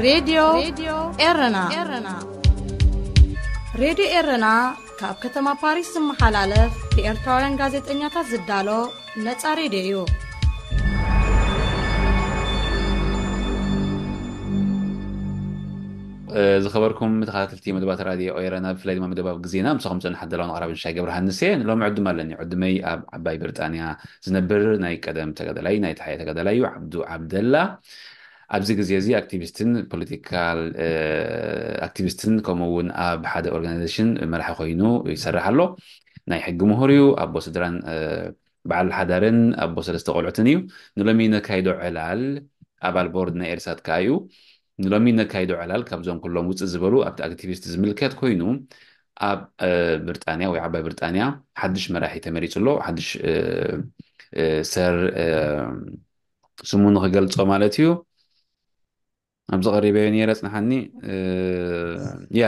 ሬድዮ ኤረና። ሬድዮ ኤረና ካብ ከተማ ፓሪስ ዝመሓላለፍ ብኤርትራውያን ጋዜጠኛታት ዝዳሎ ነጻ ሬድዮ እዩ። ዝኸበርኩም ተኸታተልቲ መደባት ራድዮ ኤረና፣ ብፍላይ ድማ መደባት ግዜና፣ ምሳኹም ዝጸንሕ ኣዳላውን ኣቕራብን ሻይ ገብረሃንስ እየ። ሎሚ ዕዱም ኣለኒ። ዕዱመይ ኣብ ዓባይ ብሪጣንያ ዝነብር ናይ ቀደም ተጋዳላይ፣ ናይ ተሓኤ ተጋዳላይ እዩ፣ ዓብዱ ዓብደላ። ኣብዚ ግዜ እዚ ኣክቲቪስትን ፖለቲካል ኣክቲቪስትን፣ ከምኡ እውን ኣብ ሓደ ኦርጋናይዜሽን መራሒ ኮይኑ ይሰርሕ ኣሎ። ናይ ሕጊ ምሁር እዩ። ኣቦ ስድራን በዓል ሓዳርን ኣቦ ሰለስተ ቆልዑትን እዩ። ንሎሚ ነካይዶ ዕላል ኣባል ቦርድ ናይ ኤርሳት ከኣ እዩ። ንሎሚ ነካይዶ ዕላል ካብዞም ኩሎም ውፅእ ዝበሉ ኣብቲ ኣክቲቪስት ዝምልከት ኮይኑ፣ ኣብ ብሪጣንያ ወይ ዓባይ ብሪጣንያ ሓድሽ መራሒ ተመሪፁ ኣሎ። ሓድሽ ሰር፣ ስሙ ንክገልፆ ማለት እዩ። ኣብዚ ቀሪበዮ ነይረ፣ ጽንሓኒ። ያ፣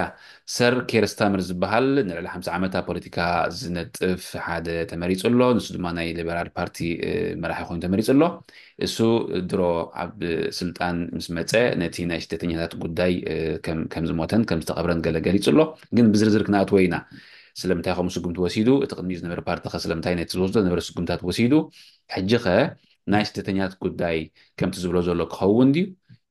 ሰር ኬር ስታመር ዝበሃል ንልዕሊ ሓምሳ ዓመት ኣብ ፖለቲካ ዝነጥፍ ሓደ ተመሪጹ ኣሎ። ንሱ ድማ ናይ ሊበራል ፓርቲ መራሒ ኮይኑ ተመሪጹ ኣሎ። እሱ ድሮ ኣብ ስልጣን ምስ መጸ ነቲ ናይ ስደተኛታት ጉዳይ ከም ዝሞተን ከም ዝተቐብረን ገለ ገሊጹ ኣሎ። ግን ብዝርዝር ክንኣትዎ ኢና። ስለምንታይ ከምኡ ስጉምቲ ወሲዱ፣ እቲ ቅድሚኡ ዝነበረ ፓርቲ ከ ስለምንታይ ነቲ ዝወስዶ ዝነበረ ስጉምታት ወሲዱ፣ ሕጂ ከ ናይ ስደተኛታት ጉዳይ ከምቲ ዝብሎ ዘሎ ክኸውን ድዩ?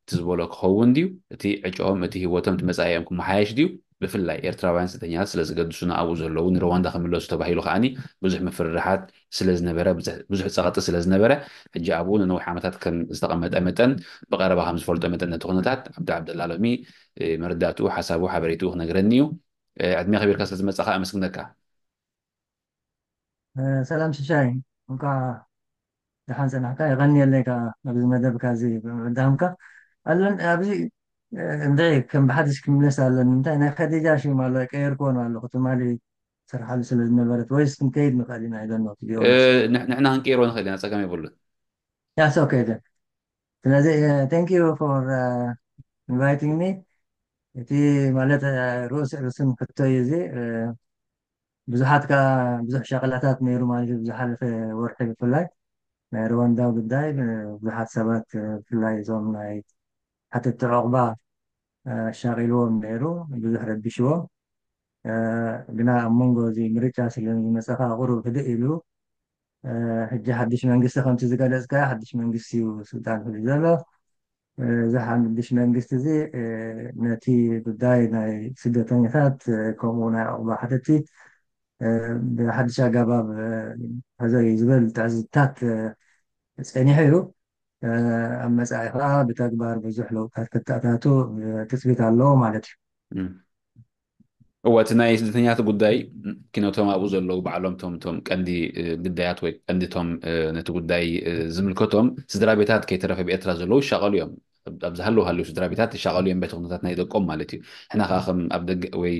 እቲ ዝበሎ ክኸውን ድዩ? እቲ ዕጭኦም፣ እቲ ህይወቶም፣ እቲ መጻኢኦም ክመሓየሽ ድዩ? ብፍላይ ኤርትራውያን ስደተኛታት ስለ ዝገድሱና ኣብኡ ዘለዉ ንሩዋንዳ ክምለሱ ተባሂሉ ከኣኒ ብዙሕ ምፍርራሓት ስለ ዝነበረ፣ ብዙሕ ጸቕጢ ስለ ዝነበረ፣ ሕጂ ኣብኡ ንነዊሕ ዓመታት ከም ዝተቐመጠ መጠን፣ ብቐረባ ከም ዝፈልጦ መጠን ነቲ ኩነታት፣ ዓብዲ ዓብደላ ሎሚ መረዳእትኡ፣ ሓሳቡ፣ ሓበሬትኡ ክነግረኒ እዩ። ዕድመ ከቢርካ ስለ ዝመጻኻ ኣመስግነካ። ሰላም ሽሻይ፣ እንኳ ደሓን ጸናሕካ። የቐንየለይ ከኣ ኣብዚ መደብካ እዚ ብምዕዳምካ። ኣለን ኣብዚ እንድዒ ከም ብሓድሽ ክምለስ ኣለኒ። እንታይ ናይ ከዲጃ ሽም ኣሎ ቀየርክዎ ኣለኹ። ትማሊ ስርሓሉ ስለ ዝነበረት ወይስ ክንከይድ ንኽእል ኢና? I don't know, to be honest. ንሕና ክንቀይሮ ንኽእል ኢና፣ ጸገም የብሉን። Yes, okay then. ስለዚ thank you for inviting me. እቲ ማለት ርእስ ርእስን ሕቶ እዩ እዚ። ብዙሓት ከኣ ብዙሕ ሸቕላታት ነይሩ ማለት እዩ። ዝሓለፈ ወርሒ ብፍላይ ናይ ሩዋንዳ ጉዳይ ብዙሓት ሰባት ብፍላይ እዞም ናይ ሓተቲ ዑቕባ ኣሻቒልዎም ነይሩ፣ ብዙሕ ረቢሽዎም። ግና ኣብ መንጎ እዚ ምርጫ ስለ ዝመጸ ከኣ ቁሩብ ህድእ ኢሉ። ሕጂ ሓድሽ መንግስቲ ከምቲ ዝገለጽካዮ ሓድሽ መንግስቲ እዩ ስልጣን ሒዙ ዘሎ። እዚ ሓድሽ መንግስቲ እዚ ነቲ ጉዳይ ናይ ስደተኛታት ከምኡ ናይ ዑቕባ ሓተቲ ብሓድሽ ኣገባብ ሕዞ እዩ ዝብል ትዕዝብትታት ጸኒሑ እዩ። ኣብ መጻኢ ከኣ ብተግባር ብዙሕ ለውጥታት ከተኣታቱ ትጽቢት ኣለዎ ማለት እዩ። እወ፣ እቲ ናይ ስደተኛታት ጉዳይ ኪኖቶም ኣብኡ ዘለዉ ባዕሎም ቶም ቶም ቀንዲ ግዳያት ወይ ቀንዲ ቶም ነቲ ጉዳይ ዝምልከቶም ስድራ ቤታት ከይተረፈ ብኤርትራ ዘለዉ ይሻቐሉ እዮም። ኣብ ዝሃለዉ ሃለዉ ስድራ ቤታት ይሻቐሉ እዮም፣ በቲ ኩነታት ናይ ደቆም ማለት እዩ። ሕና ከኣ ከም ኣብ ደገ ወይ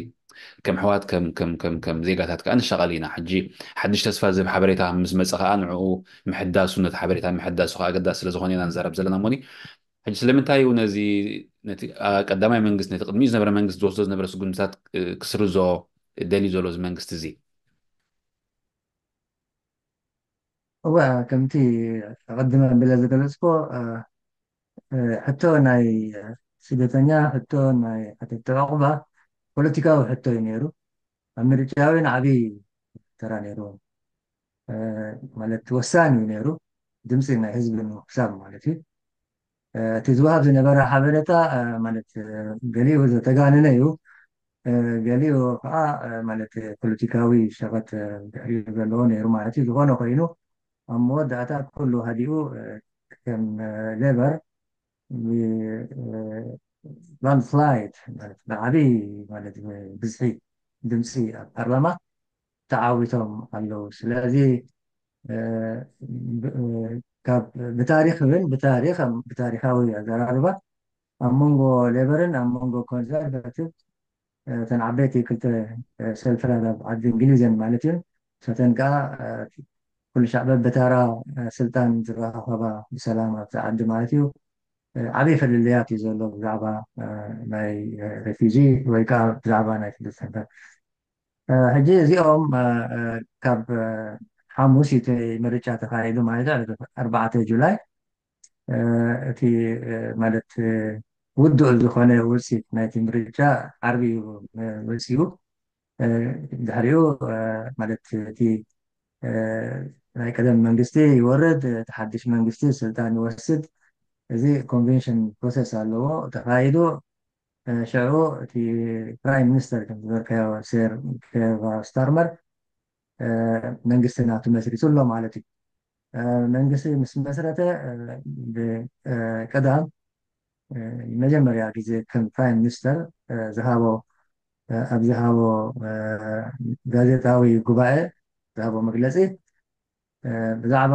ከም ኣሕዋት ከም ከም ከም ከም ዜጋታት ከኣ ንሻቐል ኢና። ሕጂ ሓድሽ ተስፋ ዝህብ ሓበሬታ ምስ መጸ ከኣ ንዕኡ ምሕዳሱ፣ ነቲ ሓበሬታ ምሕዳሱ ከኣ ኣገዳሲ ስለ ዝኾነ ኢና ንዛረብ ዘለና። እሞኒ ሕጂ ስለምንታይ እዩ ነዚ ነቲ ቀዳማይ መንግስቲ ነቲ ቅድሚኡ ዝነበረ መንግስቲ ዝወስዶ ዝነበረ ስጉምትታት ክስርዞ ደልዩ ዘሎ እዚ መንግስቲ እዚ? እወ፣ ከምቲ ኣቐድመ ኣቢለ ዝገለጽኩ ሕቶ ናይ ስደተኛ፣ ሕቶ ናይ ሓተቲ ዑቕባ ፖለቲካዊ ሕቶ እዩ ነይሩ። ኣብ ምርጫ እውን ዓብዪ ተራ ነይሩ። ማለት ወሳኒ እዩ ነይሩ፣ ድምፂ ናይ ህዝቢ ንምሕሳብ ማለት እዩ። እቲ ዝወሃብ ዝነበረ ሓበሬታ ማለት ገሊኡ ዝተጋነነ እዩ፣ ገሊኡ ከዓ ማለት ፖለቲካዊ ሸቐጥ ድሕሪኡ ዘለዎ ነይሩ ማለት እዩ። ዝኾነ ኮይኑ ኣብ መወዳእታ ኩሉ ሃዲኡ ከም ሌበር ላንድስላይድ ማለት ብዓብዪ ማለት ብዝሒ ድምፂ ኣብ ፓርላማ ተዓዊቶም ኣለዉ። ስለዚ ካብ ብታሪክ እውን ብታሪክ ብታሪካዊ ኣዘራርባ ኣብ መንጎ ሌበርን ኣብ መንጎ ኮንሰርቫቲቭ እተን ዓበይቲ ክልተ ሰልፍታት ኣብ ዓዲ እንግሊዝን ማለት እዩ። ንሳተን ከዓ ኩሉ ሻዕ በብተራ ስልጣን ዝረኻኸባ ብሰላም ኣብቲ ዓዲ ማለት እዩ። ዓብዪ ፍልልያት እዩ ዘሎ ብዛዕባ ናይ ሬፊጂ ወይ ከዓ ብዛዕባ ናይ ስደተኛታት። ሕጂ እዚኦም ካብ ሓሙስ እቲ ምርጫ ተኻይዱ ማለት እዩ፣ ዕለት ኣርባዕተ ጁላይ። እቲ ማለት ውዱእ ዝኾነ ውፅኢት ናይቲ ምርጫ ዓርቢ እዩ መፂኡ። ድሕሪኡ ማለት እቲ ናይ ቀደም መንግስቲ ይወርድ፣ እቲ ሓድሽ መንግስቲ ስልጣን ይወስድ። እዚ ኮንቨንሽን ፕሮሰስ ኣለዎ ተኻይዱ። ሽዑ እቲ ፕራይም ሚኒስተር ከም ዝበልካዮ ሴር ኬር ስታርመር መንግስቲ ናቱ መስሪቱ ኣሎ ማለት እዩ። መንግስቲ ምስ መስረተ ብቀዳም መጀመርያ ግዜ ከም ፕራይም ሚኒስተር ዝሃቦ ኣብ ዝሃቦ ጋዜጣዊ ጉባኤ ዝሃቦ መግለፂ ብዛዕባ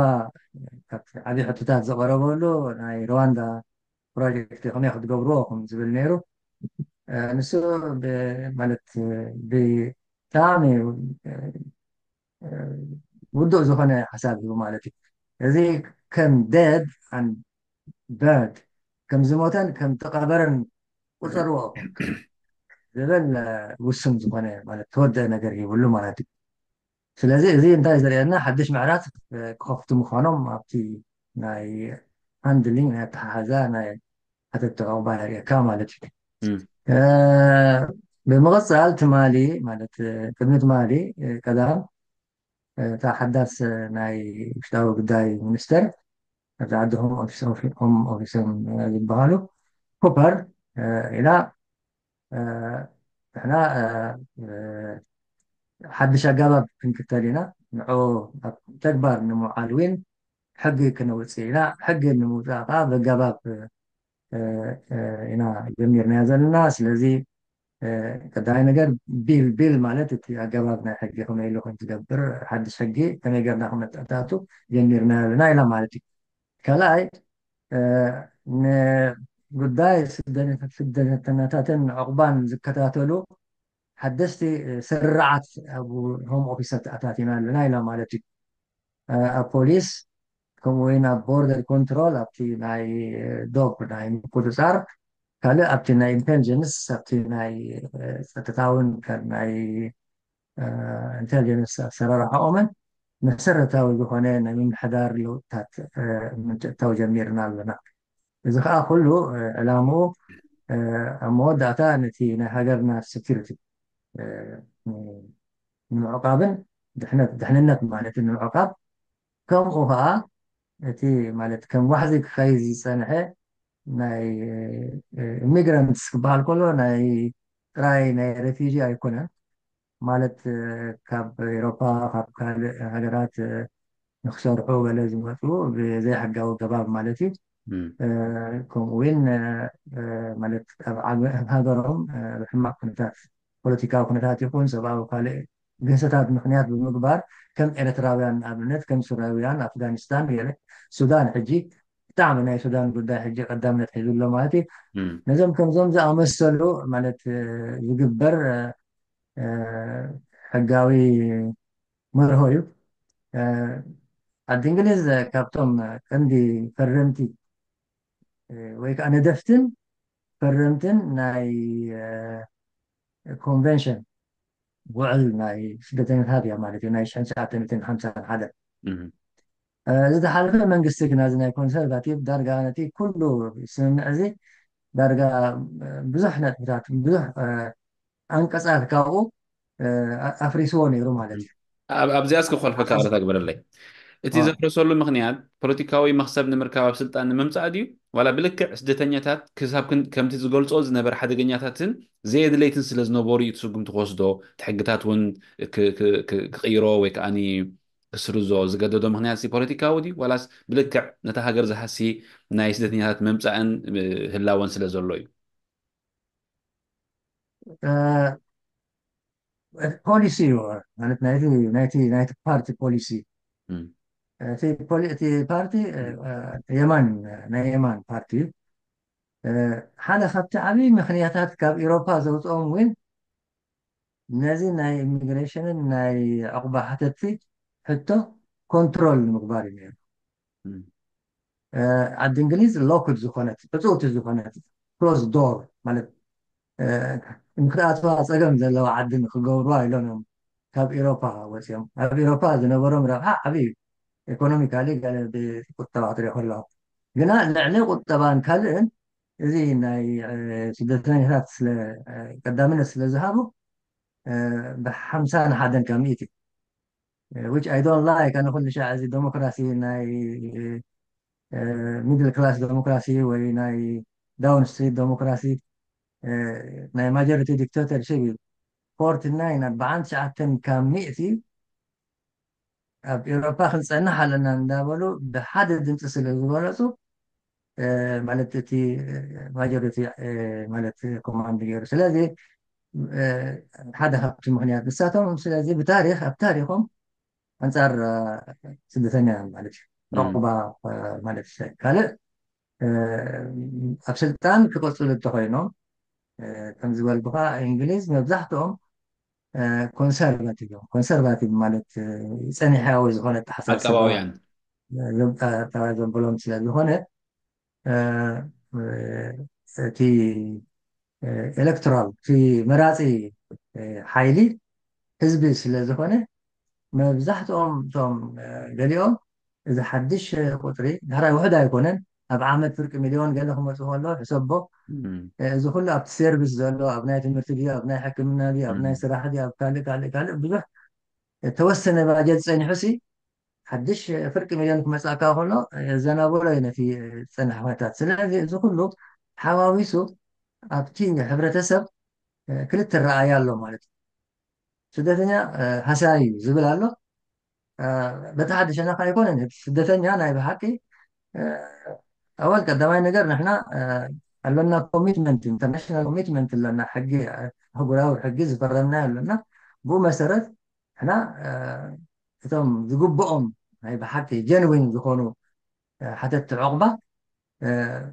ዓብዪ ሕቶታት ዝቐረበሉ ናይ ሩዋንዳ ፕሮጀክት ከመይ ክትገብርዎ ከም ዝብል ነይሩ። ንሱ ማለት ብጣዕሚ ውዱእ ዝኾነ ሓሳብ ሂቡ ማለት እዩ። እዚ ከም ደድ በርድ ከም ዝሞተን ከም ተቐበረን ቁፀርዎ ዝብል ውሱን ዝኾነ ማለት ተወደአ ነገር ይብሉ ማለት እዩ። ስለዚ እዚ እንታይ ዘርእየና ሓድሽ ምዕራፍ ክኸፍቱ ምዃኖም ኣብቲ ናይ ሃንድሊንግ ናይ ኣተሓሓዛ ናይ ሓተት ተቐባ የርእየካ ማለት እዩ። ብምቕፃል ትማሊ ማለት ቅድሚ ትማሊ ቀዳም እታ ሓዳስ ናይ ውሽጣዊ ጉዳይ ሚኒስተር ኣብዚ ዓዲ ሆም ኦፊሶም ዝበሃሉ ኩፐር ኢላ ንሕና ሓድሽ ኣገባብ ክንክተል ኢና፣ ንዑ ኣብ ተግባር ንምውዓል እውን ሕጊ ክነውፅእ ኢና። ሕጊ ንምውፃእ ከዓ በገባብ ኢና ጀሚርናዮ ዘለና። ስለዚ ቀዳማይ ነገር ቢል ቢል ማለት እቲ ኣገባብ ናይ ሕጊ ከመይ ኢሉ ከም ዝገብር ሓድሽ ሕጊ ከመይ ገርና ክነተኣታቱ ጀሚርና ኣለና ኢላ ማለት እዩ። ካልኣይ ንጉዳይ ስደተኛታትን ዕቑባን ዝከታተሉ ሓደስቲ ስርርዓት ኣብ ሆም ኦፊሳት ኣታቲና ኣለና ኢላ ማለት እዩ። ኣብ ፖሊስ ከምኡ ወይ ናብ ቦርደር ኮንትሮል ኣብቲ ናይ ዶብ ናይ ምቁፅፃር ካልእ ኣብቲ ናይ ኢንቴሊጀንስ ኣብቲ ናይ ፀጥታውን ናይ ኢንቴሊጀንስ ኣሰራርሓኦምን መሰረታዊ ዝኾነ ናይ ምምሕዳር ለውጥታት ምንጭእታው ጀሚርና ኣለና። እዚ ከዓ ኩሉ ዕላምኡ ኣብ መወዳእታ ነቲ ናይ ሃገርና ሴኪሪቲ ንምዕቃብን ድሕነት ድሕንነት ማለት ንምዕቃብ ከምኡ ከዓ እቲ ማለት ከም ዋሕዚ ክኸይድ ዝፀንሐ ናይ ኢሚግራንትስ ክበሃል ከሎ ናይ ጥራይ ናይ ሬፊጂ ኣይኮነን። ማለት ካብ ኤሮፓ ካብ ካልእ ሃገራት ንክሰርሑ ገለ ዝመፁ ብዘይሕጋዊ ገባብ ማለት እዩ። ከምኡ እውን ማለት ኣብ ሃገሮም ብሕማቅ ኩነታት ፖለቲካዊ ኩነታት ይኹን ሰብኣዊ ካልእ ግህሰታት ምክንያት ብምግባር ከም ኤርትራውያን ንኣብነት ከም ሱራውያን ኣፍጋኒስታን ገለ ሱዳን ሕጂ ብጣዕሚ ናይ ሱዳን ጉዳይ ሕጂ ቀዳምነት ሒዙ ኣሎ ማለት እዩ። ነዞም ከምዞም ዝኣመሰሉ ማለት ዝግበር ሕጋዊ መርሆ እዩ። ዓዲ እንግሊዝ ካብቶም ቀንዲ ፈረምቲ ወይ ከዓ ነደፍትን ፈረምትን ናይ ኮንቨንሽን ውዕል ናይ ስደተኛታት እያ ማለት እዩ ናይ ሽሕን ትሽዓተ ሚእትን ሓምሳን ሓደ ዝሓለፈ መንግስቲ ግና እዚ ናይ ኮንሰርቫቲቭ ዳርጋ ነቲ ኩሉ ስምምዕ እዚ ዳርጋ ብዙሕ ነጥብታት ብዙሕ ኣንቀፃት ካብኡ ኣፍሪስዎ ነይሩ ማለት እዩ። ኣብዚኣ እስከ ኮልፈካ ቅርታ ግበረለይ። እቲ ዘፍረሰሉ ምክንያት ፖለቲካዊ መክሰብ ንምርካብ ኣብ ስልጣን ንምምፃእ ድዩ ዋላ ብልክዕ ስደተኛታት ክሳብ ከምቲ ዝገልፆ ዝነበረ ሓደገኛታትን ዘየድለይትን ስለ ዝነበሩ እዩ ትስጉም ትወስዶ እቲ ሕግታት እውን ክቅይሮ ወይ ከዓ ክስርዞ ዝገደዶ ምክንያት ፖለቲካዊ ድዩ ዋላስ ብልክዕ ነታ ሃገር ዝሃሲ ናይ ስደተኛታት መምፃእን ህላወን ስለ ዘሎ እዩ? ፖሊሲ እዩ ማለት ናይቲ ናይቲ ናይቲ ፓርቲ ፖሊሲ እቲ ፖሊ- እቲ ፓርቲ የማን ናይ የማን ፓርቲ እዩ። ሓደ ካብቲ ዓብዪ ምክንያታት ካብ ኤሮፓ ዘውፅኦም እውን ነዚ ናይ ኢሚግሬሽንን ናይ ዕቑባ ሓተትቲ ሕቶ ኮንትሮል ንምግባር እዩ ነይሩ። ዓዲ እንግሊዝ ሎክድ ዝኾነት ዕፅውቲ ዝኾነት ክሎዝ ዶር ማለት ንክትኣትዋ ፀገም ዘለዋ ዓዲ ንክገብርዋ ኢሎም እዮም ካብ ኤሮፓ ወፂኦም። ኣብ ኤሮፓ ዝነበሮም ረብሓ ዓብዪ እዩ። ኢኮኖሚካሊ ገለ ብቁጠባ ክትሪኦ ከለኹ ግና ልዕሊ ቁጠባን ካልእን እዚ ናይ ስደተኛታት ስለ ቀዳምነት ስለ ዝሃቡ ብሓምሳ ንሓደን ካብ ሚእቲ which I don't like። ኣነ ኩሉ ሻዕ እዚ ዴሞክራሲ ናይ ሚድል ክላስ ዴሞክራሲ ወይ ናይ ዳውን ስትሪት ዴሞክራሲ ናይ ማጆሪቲ ዲክታተርሽፕ እዩ። ፎርቲ ናይን ኣርባዓን ትሽዓተን ካብ ሚእቲ ኣብ ኤውሮፓ ክንጸንሕ ኣለና እንዳበሉ ብሓደ ድምፂ ስለ ዝበለፁ ማለት እቲ ማጆሪቲ ማለት ኮማንድ ገይሩ። ስለዚ ሓደ ካብቲ ምክንያት ንሳቶም ስለዚ ብታሪክ ኣብ ታሪኮም ኣንፃር ስደተኛ ማለት እዩ ዑቅባ ማለት ካልእ ኣብ ስልጣን ክቀፅሉ እንተኮይኖም ከም ዝበልኩካ እንግሊዝ መብዛሕትኦም ኮንሰርቫቲቭ እዮም። ኮንሰርቫቲቭ ማለት ፀኒሓዊ ዝኾነ ኣተሓሳስባ ዓቃባውያን ዘበሎም ስለ ዝኾነ እቲ ኤሌክቶራል እቲ መራፂ ሓይሊ ህዝቢ ስለ ዝኾነ መብዛሕትኦም እቶም ገሊኦም እዚ ሓድሽ ቁፅሪ ዳሕራይ ውሕድ ኣይኮነን። ኣብ ዓመት ፍርቂ ሚሊዮን ገለ ክመፁ ከሎ ሕሰቦ እዚ ኩሉ ኣብቲ ሰርቪስ ዘሎ ኣብ ናይ ትምህርቲ ድዩ ኣብ ናይ ሕክምና ድዩ ኣብ ናይ ስራሕ ድዩ ኣብ ካልእ ካልእ ካልእ ብዙሕ ተወሰነ ባጀት ፀኒሑ ሲ ሓድሽ ፍርቂ ሚሊዮን ክመፅኣካ ከሎ የዘናብሮ እዩ ነቲ ዝፀንሐ ኩነታት። ስለዚ እዚ ኩሉ ሓዋዊሱ ኣብቲ ሕብረተሰብ ክልተ ረኣያ ኣሎ ማለት እዩ። ስደተኛ ሃሳይ እዩ ዝብል ኣሎ። በቲ ሓደ ሸነኻ ኣይኮነን። እቲ ስደተኛ ናይ ብሓቂ ኣወል ቀዳማይ ነገር ንሕና ኣለና ኮሚትመንት ኢንተርናሽናል ኮሚትመንት ኣለና ሕጊ ኣህጉራዊ ሕጊ ዝፈረምና ኣለና። ብኡ መሰረት ንሕና እቶም ዝግብኦም ናይ ብሓቂ ጀንዊን ዝኾኑ ሓተቲ ዑቕባ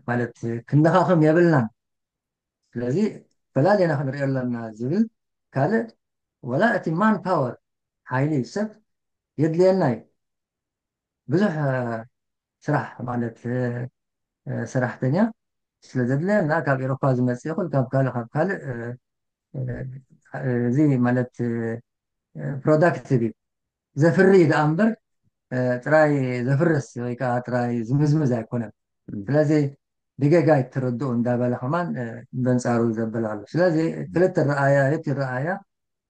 ማለት ክንደኻኽም የብልናን። ስለዚ ፈላሊና ክንሪኦ ኣለና ዝብል ካልእ ወላ እቲ ማን ፓወር ሓይሊ ሰብ የድልየና እዩ። ብዙሕ ስራሕ ማለት ሰራሕተኛ ስለ ዘድልየና ካብ ኤሮፓ ዝመፅእ ይኹን ካብ ካልእ ካብ ካልእ እዚ ማለት ፕሮዳክቲቭ እዩ ዘፍሪ ደኣ እምበር ጥራይ ዘፍርስ ወይ ከዓ ጥራይ ዝምዝምዝ ኣይኮነን። ስለዚ ብጌጋ ይትረድኡ እንዳበለ ከማን በንፃሩ ዘበል ኣሎ። ስለዚ ክልተ ረኣያ እቲ ረኣያ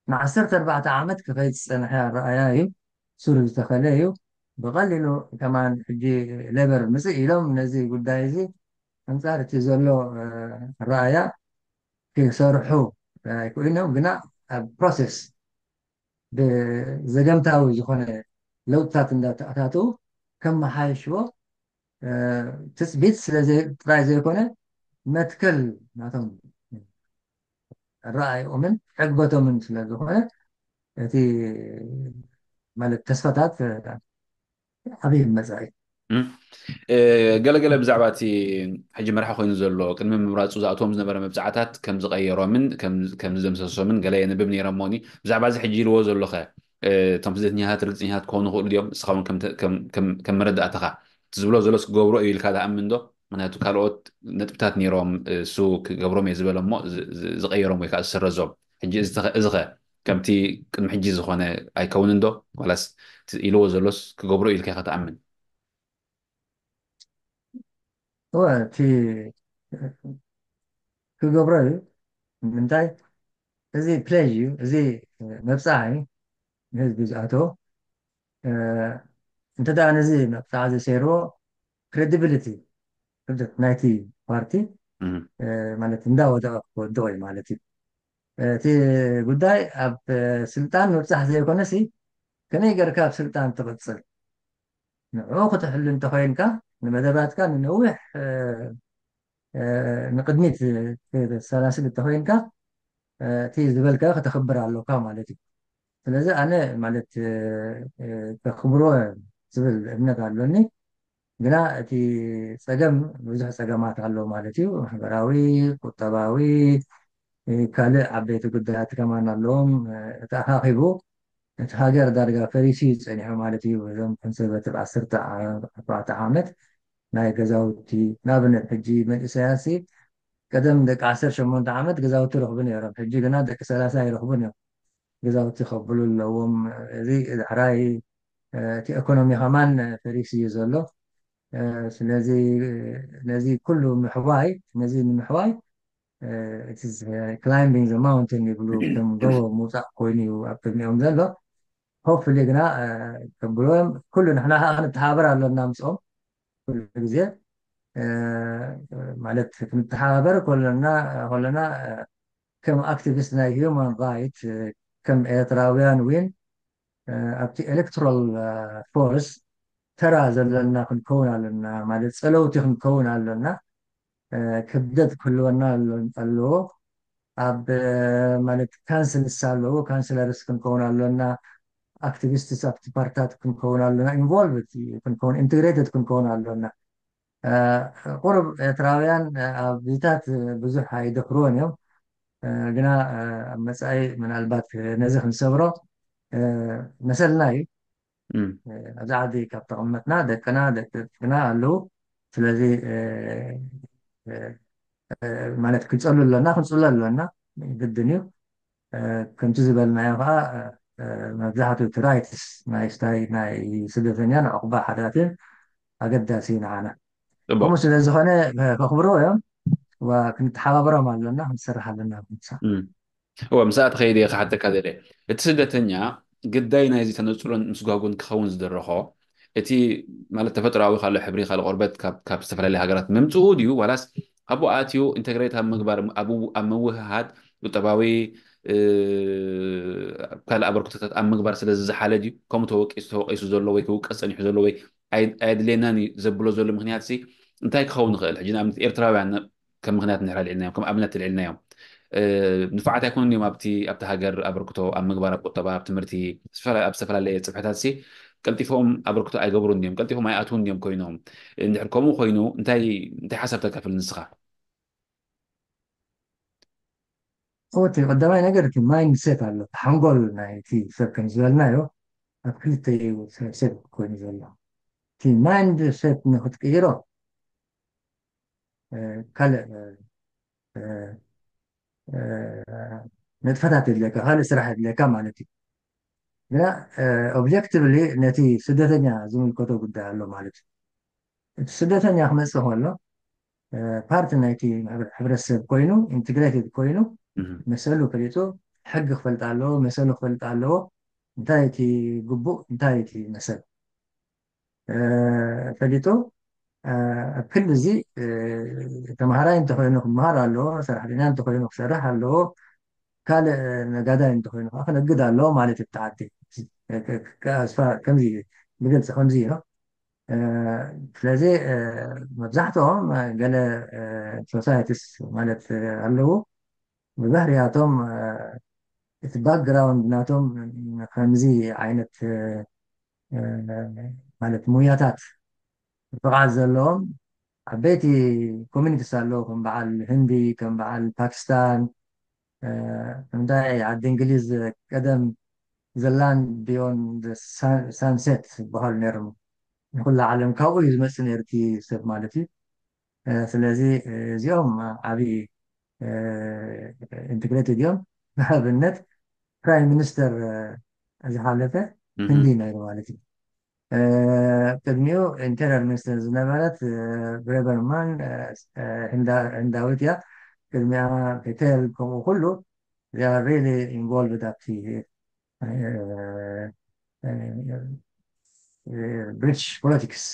ንዓሰርተ ኣርባዕተ ዓመት ክኸይድ ዝፀንሐ ረኣያ እዩ። ሱር ዝተኸለ እዩ። ብቐሊሉ ከማን ሕጂ ሌበር ምፅእ ኢሎም ነዚ ጉዳይ እዚ ኣንፃር እቲ ዘሎ ረኣያ ክሰርሑ ኣይክእሉን እዮም። ግና ኣብ ፕሮሴስ ብዘገምታዊ ዝኾነ ለውጥታት እንዳተኣታተው ከመሓየሽዎ ትፅቢት ስለ ጥራይ ዘይኮነ መትከል ናቶም ረኣይኦምን ዕግበቶምን ስለ ዝኾነ እቲ ማለት ተስፋታት ዓብይ መፃኢ ገለገለ ብዛዕባ እቲ ሕጂ መራሒ ኮይኑ ዘሎ ቅድሚ ምምራፁ ዝኣትዎም ዝነበረ መብፃዕታት ከም ዝቀየሮምን ከም ዝደምሰሶምን ገለ የንብብ ነይረ እሞኒ ብዛዕባ እዚ ሕጂ ኢልዎ ዘሎኸ እቶም ስደተኛታት ርግፅኛታት ክኾኑ ክእሉ ድዮም ንስኻ እውን ከም መረዳእተኻ እቲ ዝብሎ ዘሎስ ክገብሮ እዩ ኢልካ ትኣምን ዶ ምክንያቱ ካልኦት ነጥብታት ነይሮም እሱ ክገብሮም እየ ዝበለ እሞ ዝቀየሮም ወይ ከዓ ዝሰረዞም ሕጂ እዚኸ ከምቲ ቅድሚ ሕጂ ዝኾነ ኣይከውንን ዶ ዋላስ ኢልዎ ዘሎስ ክገብሮ ኢልካ ኢኻ ትኣምን እወ እቲ ክገብሮ እዩ ምንታይ እዚ ፕሌጅ እዩ እዚ መብፃዕ እዩ ንህዝቢ ዝኣተዎ እንተ ደኣ ነዚ መብፃዕ እዚ ሰይርዎ ክሬዲቢሊቲ ክብደት ናይቲ ፓርቲ ማለት እንዳወደቐ ክወድቕ እዩ ማለት እዩ እቲ ጉዳይ ኣብ ስልጣን ምብፃሕ ዘይኮነሲ ከመይ ገርካ ኣብ ስልጣን ትቕፅል ንዑ ክትሕሉ እንተኮይንካ ንመደባትካ ንነዊሕ ንቅድሚት ሰላስል እንተኮይንካ እቲ ዝበልካ ከተኽብር ኣለካ ማለት እዩ ስለዚ ኣነ ማለት ከኽብሮ ዝብል እምነት ኣሎኒ ግና እቲ ፀገም ብዙሕ ፀገማት ኣሎ ማለት እዩ ማሕበራዊ ቁጠባዊ ካልእ ዓበይቲ ጉዳያት ከማን ኣለዎም ተኣኻኺቡ እቲ ሃገር ዳርጋ ፈሪሱ እዩ ጸኒሑ ማለት እዩ። እዞም ክንሰበት ዓሰርተ ኣርባዕተ ዓመት ናይ ገዛውቲ ንኣብነት ሕጂ መንእሰያት ሲ ቀደም ደቂ ዓሰርተ ሸሞንተ ዓመት ገዛውቲ ረኽቡ ነይሮም። ሕጂ ግና ደቂ ሰላሳ ይረኽቡን እዮም። ገዛውቲ ከብሉ ኣለዎም። እዚ ዳሕራይ እቲ ኢኮኖሚ ከማን ፈሪሱ እዩ ዘሎ። ስለዚ ነዚ ኩሉ ምሕዋይ ነዚ ንምሕዋይ እቲ climbing the mountain ይብሉ ከም ጎቦ ምውፃእ ኮይኑ እዩ ኣብ ቅድሚኦም ዘሎ። Hopefully ግና ከብልዎም ኩሉ ንሕና ከዓ ንተሓባበር ኣለና ምስኦም ኩሉ ግዜ ማለት ክንተሓባበር ከለና ከለና ከም activist ናይ human right ከም ኤርትራውያን እውን ኣብቲ electoral force ተራ ዘለና ክንከውን ኣለና ማለት ፀለውቲ ክንከውን ኣለና። ክብደት ክህልወና ኣለዎ። ኣብ ማለት councils ኣለዎ፣ councillors ክንከውን ኣለና፣ activists ኣብቲ ፓርትታት ክንከውን ኣለና፣ involved ክንከውን integrated ክንከውን ኣለና። ቁሩብ ኤርትራውያን ኣብዚታት ብዙሕ ኣይደፍርዎን እዮም፣ ግና ኣብ መፃኢ ምናልባት ነዚ ክንሰብሮ መሰልና እዩ። ኣብዚ ዓዲ ካብ ተቐመጥና ደቅና ደቂ ደቅና ኣለዉ። ስለዚ ማለት ክንፀሉ ኣለና ክንፅሎ ኣለና ግድን እዩ። ከምቲ ዝበልናዮ ከዓ መብዛሕትኡ እቲ rights ናይ ስታይ ናይ ስደተኛን ዕቑባ ሓታትን ኣገዳሲ እዩ ንዓና። ከምኡ ስለ ዝኾነ ከኽብርዎ እዮም። ክንተሓባበሮም ኣለና ክንሰርሕ ኣለና። እወ ምስኣ ተኸይደ ክሓተካ ዘለ እቲ ስደተኛ ግዳይ ናይዚ ተነፅሎን ምስጓጉን ክኸውን ዝደረኾ እቲ ማለት ተፈጥሮኣዊ ካልእ ሕብሪ ካልእ ቆርበት ካብ ዝተፈላለዩ ሃገራት ምምፅኡ ድዩ ዋላስ ኣብኡ ኣትዩ integrate ኣብ ምግባር ኣብ ምውህሃድ ቁጠባዊ ካልእ ኣበርክቶታት ኣብ ምግባር ስለ ዝዝሓለ ድዩ ከምኡ ተወቂሱ ተወቂሱ ዘሎ ወይ ክውቀስ ፀኒሑ ዘሎ ወይ ኣየድልየናን እዩ ዘብሎ ዘሎ ምክንያት ሲ እንታይ ክኸውን ይኽእል ሕጂ ንኣብነት ኤርትራውያን ከም ምክንያት ንሕራ ልዕልናዮም ከም ኣብነት ልዕልናዮም ንፋዓት ኣይኮኑን እዮም ኣብቲ ኣብቲ ሃገር ኣበርክቶ ኣብ ምግባር ኣብ ቁጠባ ኣብ ትምህርቲ ኣብ ዝተፈላለየ ፅፍሕታት ሲ ቀልጢፎም ኣበርክቶ ኣይገብሩን እዮም ቀልጢፎም ኣይኣትውን እዮም ኮይኖም እንድሕር ከምኡ ኮይኑ እንታይ እንታይ ሓሳብ ተካፍል ንስኻ እቲ ቀዳማይ ነገር እቲ mindset ኣሎ ሓንጎል ናይቲ ሰብ ከም ዝበልናዮ ኣብ ክልተ ሰብ ኮይኑ ዘሎ እቲ mindset ንክትቅይሮ ካልእ ንጥፈታት የድልየካ ካልእ ስራሕ የድልየካ ማለት እዩ ግና objectively ነቲ ስደተኛ ዝምልከቶ ጉዳይ ኣሎ ማለት እዩ እቲ ስደተኛ ክመፅእ ከሎ ፓርቲ ናይቲ ሕብረተሰብ ኮይኑ integrated ኮይኑ መሰሉ ፈሊጡ ሕጊ ክፈልጥ ኣለዎ መሰሉ ክፈልጥ ኣለዎ እንታይ እቲ ግቡእ እንታይ እቲ መሰል ፈሊጡ ኣብ ክሊ እዚ ተምሃራይ እንተኮይኑ ክምሃር ኣለዎ ሰራሕተኛ እንተኮይኑ ክሰርሕ ኣለዎ ካልእ ነጋዳይ እንተኮይኑ ከዓ ክነግድ ኣለዎ ማለት እዩ ብተዓዲ ከምዚ ብግልፂ ከምዚ እዩ ስለዚ መብዛሕትኦም ገለ societies ማለት ኣለዉ ብባህርያቶም እቲ background ናቶም ከምዚ ዓይነት ማለት ሙያታት ብቕዓት ዘለዎም ዓበይቲ communities ኣለዉ ከም በዓል ህንዲ ከም በዓል ፓኪስታን እንታይ ዓዲ እንግሊዝ ቀደም the land beyond sunset ዝበሃሉ ነይሮም ንኩላ ዓለም ካብኡ እዩ ዝመፅእ ነይሩ እቲ ሰብ ማለት እዩ ስለዚ እዚኦም ዓብዪ integrated እዮም ንኣብነት prime minister ዝሓለፈ ህንዲ ነይሩ ማለት እዩ ቅድሚኡ interior minister ዝነበረት ብሬበርማን ህንዳዊት እያ ቅድሚያ ፔቴል ከምኡ ኩሉ they are really involved ኣብቲ British politics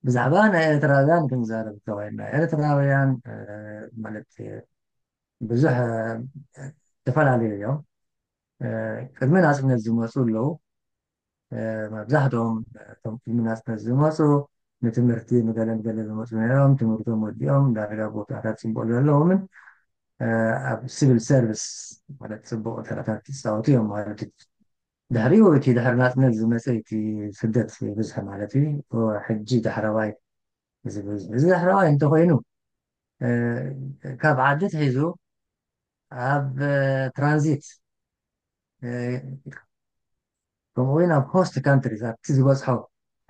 ብዛዕባ ናይ ኤርትራውያን ክንዛረብ እንተኮይና ኤርትራውያን ማለት ብዙሕ ዝተፈላለዩ እዮም ቅድሚ ናፅነት ዝመፁ ኣለዉ መብዛሕትኦም እቶም ቅድሚ ናፅነት ዝመፁ ንትምህርቲ ንገለ ንገለ ዝመፁ ነይሮም ትምህርቶም ወዲኦም ዳረጋ ቦታታት ፅቡቅ ዘለዎምን ኣብ civil service ማለት ፅቡቅ ተራታት ይፃወቱ እዮም ማለት እዩ ድሕሪኡ እቲ ድሕሪ ናፅነት ዝመፀ እቲ ስደት ብዝሒ ማለት እዩ ሕጂ ዳሕረዋይ እዚ ዳሕረዋይ እንተኮይኑ ካብ ዓዲ ትሒዙ ኣብ transit ከምኡ እውን ኣብ host countries ኣብቲ ዝበፅሖ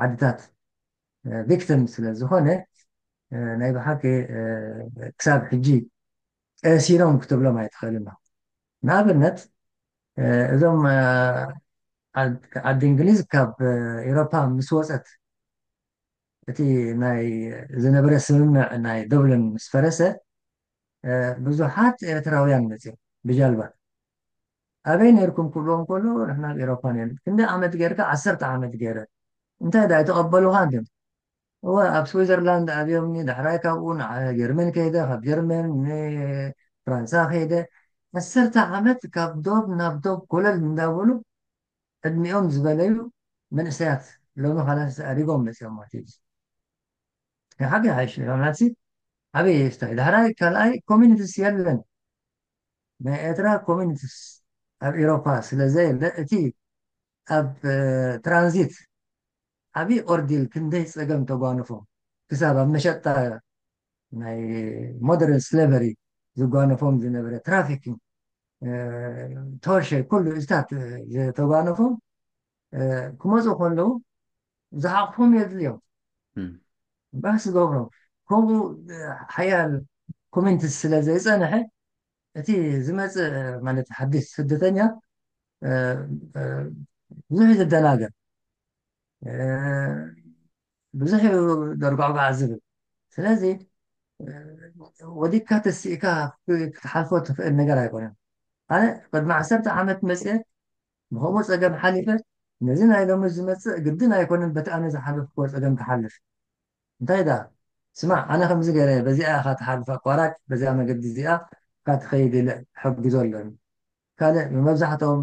ዓድታት victim ስለ ዝኾነ ናይ ብሓቂ ክሳብ ሕጂ ቀሲኖም ክትብሎም ኣይትኽእልን ንኣብነት እዞም ዓዲ እንግሊዝ ካብ ኤሮፓ ምስ ወፀት እቲ ናይ ዝነበረ ስምምዕ ናይ ዶብልን ምስ ፈረሰ፣ እ፣ ብዙሓት ኤርትራውያን መፅዮም ብጃልባ። ኣበይ ነርኩም ክብልዎም ከሎ፣ ንሕና ኣብ ኤሮፓ ነርና። ክንደይ ዓመት ጌርካ? ዓሰርተ ዓመት ገይረ። እንታይ ደኣ ኣይተቐበሉኻን ድዮም? እወ፣ ኣብ ስዊዘርላንድ ኣብዮምኒ፣ ዳሕራይ ካብኡ ንዓ-፣ ጀርመን ከይደ፣ ካብ ጀርመን ንፍራንሳ ከይደ። ዓሰርተ ዓመት ካብ ዶብ ናብ ዶብ ኮለል እንዳበሉ ዕድሚኦም ዝበለዩ መንእሰያት ሎሚ ኻላስ ኣሪጎም መፅኦም ማለት እዩ። ሓቂ ሓይሽ ናትሲ ዓበይ ስታይ። ዳሕራይ ካልኣይ ኮሚኒቲስ የለን። ናይ ኤርትራ ኮሚኒቲስ ኣብ ኤሮፓ ስለ ዘየለ፣ እቲ ኣብ፣ እ፣ ትራንዚት ዓብዪ ኦርዲል ክንደይ ጸገም ተጓንፎም፣ ክሳብ ኣብ መሸጣ ናይ ሞደርን ስሌቨሪ ዝጓነፎም ዝነበረ ትራፊኪንግ፣ እ፣ ቶርቸር፣ ኩሉ እዝታት፣ እ፣ ዝተጓነፎም፣ እ፣ ክመፁ ከለዉ ዝሓቑፎም የድልዮም። እም። ባስ ዝገብሮም። ከምኡ፣ እ፣ ሓያል ኮሚኒቲ ስለ ዘይጸንሐ፣ እቲ ዝመጽእ፣ ማለት ሓድሽ ስደተኛ፣ እ፣ እ፣ ብዙሕ እዩ ዝደናገር። እ፣ ብዙሕ እዩ ደርጓዕጓዕ ዝብል። ስለዚ፣ እ፣ ወዲቅካ ተሲእካ ክትሓልፎ ትኽእል ነገር ኣይኮነን። ኣነ ቅድሚ ዓሰርተ ዓመት መጽየ ብኸምኡ ጸገም ሓሊፈ፣ ነዚ ናይ ሎሚ ዝመጽእ ግድን ኣይኮነን በቲ ኣነ ዝሓለፍክዎ ጸገም ክሓልፍ። እንታይ ደኣ? ስማዕ፣ ኣነ ከምዚ ገይረ በዚኣ ኢኻ ትሓልፍ፣ ኣቋራጭ በዚኣ መገዲ እዚኣ ኢኻ ትኸይድ ኢለ ሕግዞ ኣለኒ። ካልእ መብዛሕትኦም፣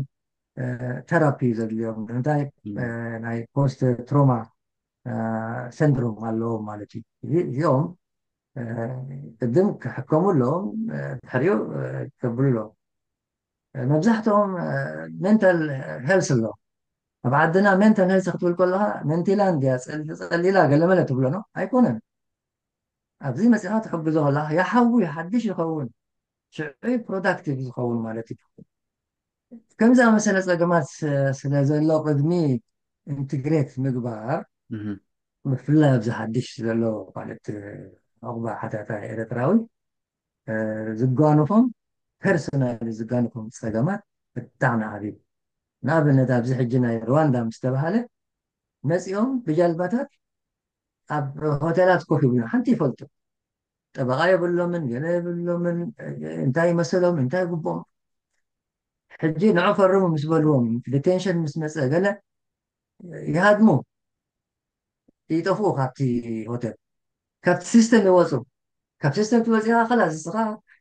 እ፣ ተራፒ እዩ ዘድልዮም። እንታይ፣ እም። እ፣ ናይ ፖስት ትሮማ፣ እ፣ ሰንድሮም ኣለዎም ማለት እዩ። እዚ-፣ እዚኦም፣ እ፣ ቅድም ክሕከሙ ኣለዎም፣ እ፣ ድሕሪኡ፣ እ፣ ክገብሩ ኣለዎም። መብዛሕትኦም፣ እ፣ ሜንታል ሄልስ ኣለዎም። ኣብ ዓድና ሜንታል ሄልስ ክትብል ከለኻ ሜንቲላ እንድያ፣ ጸል-፣ ጸሊላ ገለመለ ትብሎ ነው? ኣይኮነን። ኣብዚ መጺኻ ትሕግዞ ከለኻ ይሓዊ፣ ይሓድሽ ይኸውን። ሽዑ ፕሮዳክቲቭ ዝኸውን ማለት እዩ። ከምዚ ዝኣመሰለ ጸገማት ስ-፣ ስለ ዘሎ ቅድሚ ኢንትግሬት ምግባር፣ እህ። ብፍላይ ኣብዚ ሓድሽ ዘሎ ማለት ዑቕባ ሓታታይ ኤርትራዊ፣ እ፣ ዝጓንፎም፣ ፐርሶናሊ ዝጓንፎም ጸገማት ብጣዕሚ ዓብዩ። ንኣብነት ኣብዚ ሕጂ ናይ ሩዋንዳ ምስ ተባሃለ መጺኦም ብጃልባታት ኣብ ሆቴላት ኮፍ ይብሉ፣ ሓንቲ ይፈልጡ። ጠበቓ የብሎምን፣ ገለ የብሎምን፣ እንታይ መሰሎም፣ እንታይ ግቦም። ሕጂ ንዑ ፈርሙ ምስ በልዎም፣ ዲቴንሽን ምስ መጸ ገለ ይሃድሙ፣ ይጠፍኡ ካብቲ ሆቴል። ካብቲ ሲስተም ይወጹ። ካብ ሲስተም ትወጺኻ፣ ኸላስ ንስኻ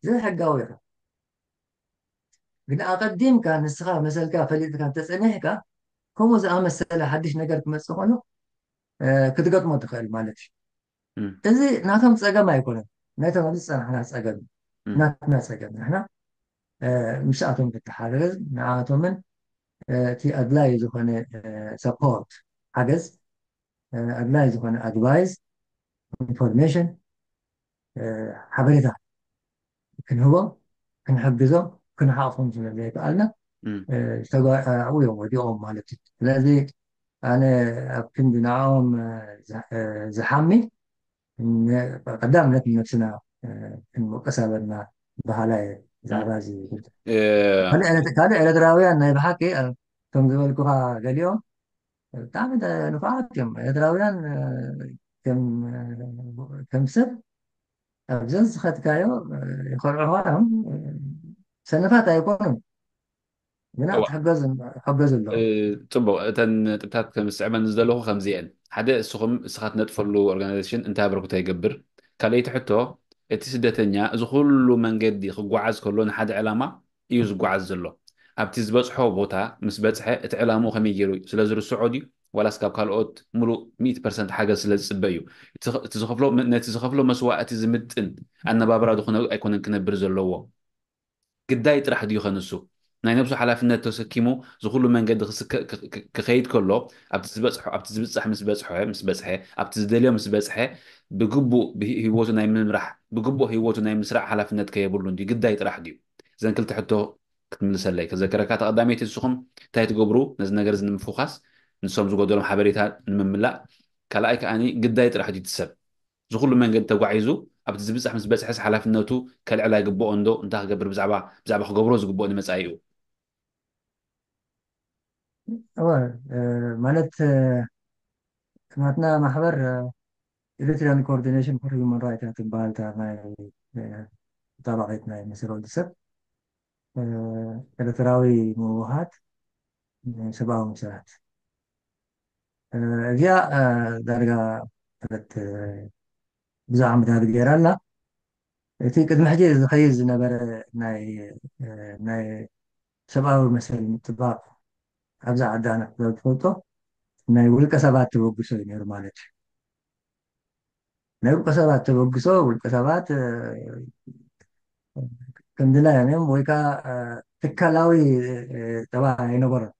ዘይሕጋዊ ኢኻ። ግን ኣቐዲምካ ንስኻ መሰልካ ፈሊጥካ እንተጸኒሕካ፣ ከምኡ ዝኣመሰለ ሓድሽ ነገር ክመጽእ ከሎ፣ እ፣ ክትገጥሞ ትኽእል ማለት እዩ። እም። እዚ ናቶም ጸገም ኣይኮነን። ናይቶም ኣብዚ ዝጸናሕና ጸገም እዩ። እም። ናትና ጸገም። ንሕና፣ እ፣ ምስኣቶም ክትሓጋገዝ፣ ንኣቶምን፣ እ፣ እቲ ኣድላዪ ዝኾነ፣ እ፣ ሰፖርት፣ ሓገዝ፣ እ፣ ኣድላዪ ዝኾነ ኣድቫይስ፣ ኢንፎርሜሽን፣ እ፣ ሓበሬታ ክንህቦም፣ ክንሕግዞም፣ ክንሓቑፎም ስለ ዘይከኣልና፣ እም። እ፣ ዝተጓ-፣ ኣብኡ እዮም ወዲቖም ማለት እዩ። ስለዚ ኣነ ኣብ ክንዲ ንዕኦም፣ እ፣ ዝ-፣ እ፣ ዝሓሚ፣ ን-፣ ቀዳምነት ንነብስና፣ እ፣ ክንወቅስ ኣለና በሃላይ እየ ብዛዕባ እዚ ጉዳይ። እ፣ ካልእ ኤርት-፣ ካልእ ኤርትራውያን ናይ ብሓቂ፣ እ፣ ከም ዝበልኩኻ ገሊኦም ብጣዕሚ ተ-፣ ንፉዓት እዮም። ኤርትራውያን፣ እ፣ ከም፣ እ፣ ከም ሰብ ኣብ ዘዝኸድካዮ፣ እ፣ ይኸርዑኻ እዮም። እ፣ ሰነፋት ኣይኮኑን። ግና እዋ። ትሕገዝ፣ ትሕገዝ ኣሎ። እ፣ ጽቡቕ። እተን ነጥብታት ከም ዝስዕበኒ ዝደለኹ ከምዚ እየን። ሓደ፣ እስኹም፣ እስኻ ትነጥፈሉ ኦርጋናይዜሽን እንታይ ኣበርክቶ ይገብር? ካልኣይቲ ሕቶ፣ እቲ ስደተኛ እዚ ኩሉ መንገዲ ክጓዓዝ ከሎ ንሓደ ዕላማ እዩ ዝጓዓዝ ዘሎ። ኣብቲ ዝበጽሖ ቦታ ምስ በጽሐ እቲ ዕላምኡ ከመይ ገይሩ እዩ? ስለ ዝርስዖ ድዩ? ዋላስ ካብ ካልኦት ምሉእ ሚእቲ ፐርሰንት ሓገዝ ስለ ዝጽበ እዩ? እቲ፣ እቲ ዝኸፍሎ፣ ነቲ ዝኸፍሎ መስዋእቲ ዝምጥን ኣነባብራ ዝኾነ ኣይኮነን ክነብር ዘለዎ። ግዳይ ጥራሕ ድዩ ኸ ንሱ? ናይ ነብሱ ሓላፍነት ተሰኪሙ ዝኹሉ መንገዲ ክስከ-፣ ክ-፣ ክ-፣ ክኸይድ ከሎ፣ ኣብቲ ዝበጽሖ፣ ኣብቲ ዝብጻሕ ምስ በጽሖ፣ ምስ በጽሐ፣ ኣብቲ ዝደልዮ ምስ በጽሐ፣ ብግቡእ ብሂ-፣ ህይወቱ ናይ ምምራሕ፣ ብግቡእ ህይወቱ ናይ ምስራዕ ሓላፍነት ከ የብሉን ድዩ? ግዳይ ጥራሕ ድዩ? እዘን ክልተ ሕቶ ክትምልሰለይ ከዘከረካ። ተቐዳመይቲ ንስኹም እንታይ ትገብሩ ነዚ ነገር እዚ ንምፍዃስ፣ ንሶም ዝጎደሎም ሓበሬታ ንምምላእ? ካልኣይ ከኣኒ ግዳይ ጥራሕ ድዩ እቲ ሰብ? እዚ ኩሉ መንገዲ ተጓዒዙ ኣብቲ ዝብጻሕ ምስ በጽሐስ ሓላፍነቱ ከልዕል ኣይግብኦን ዶ? እንታይ ክገብር ብዛዕባ፣ ብዛዕባ ክገብሮ ዝግብኦ ንመጻኢኡ? እወ፣ እ፣ ማለት፣ እ፣ ናትና ማሕበር፣ እ፣ ኤሪትሪያን ኮኦርዲኔሽን ፎር ሂውማን ራይት እያ ትበሃል፣ እታ ናይ ተጣባቂት ናይ መሰል ወዲ ሰብ ኤርትራዊ ምውሃት ሰብኣዊ መሰላት። እዚኣ ዳርጋ ብዙሕ ዓመታት ገይራ ኣላ። እቲ ቅድሚ ሕጂ ዝኸይድ ዝነበረ ናይ ሰብኣዊ መሰል ምጥባቕ ኣብዛ ዓዲ ኣነ ዝፈልጦ ናይ ውልቀ ሰባት ተበግሶ እዩ ነይሩ ማለት እዩ። ናይ ውልቀ ሰባት ተበግሶ፣ ውልቀ ሰባት ከምድላዮም እዮም ወይ ከዓ ትካላዊ ጠባይ ኣይነበሮም።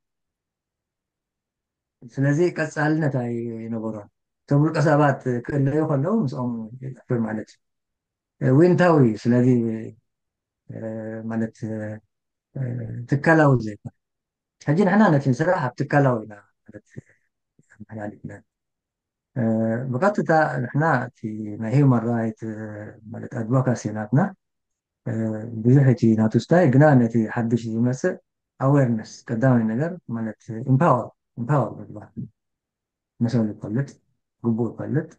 ስለዚ ቀፃልነት ኣይነበሮም። እቶም ውልቀ ሰባት ክእለዩ ከለዉ ምስኦም ይጠፍእ ማለት እዩ። ዊንታዊ ስለዚ ማለት ትካላዊ ዘይኮነ። ሕጂ ንሕና ነቲ ስራሕ ኣብ ትካላዊ ኢና ማለት ኣመሓላሊፍና። ብቐጥታ ንሕና እቲ ናይ ሂውማን ራይት ማለት ኣድቮካሲ ናትና ብዙሕ እቲ ናቱ ስታይ ግና ነቲ ሓድሽ ዝመፅእ ኣዌርነስ ቀዳማይ ነገር ማለት ኢምፓወር ኢምፓወር ምግባር መሰሉ ይፈልጥ ግቡእ ይፈልጥ።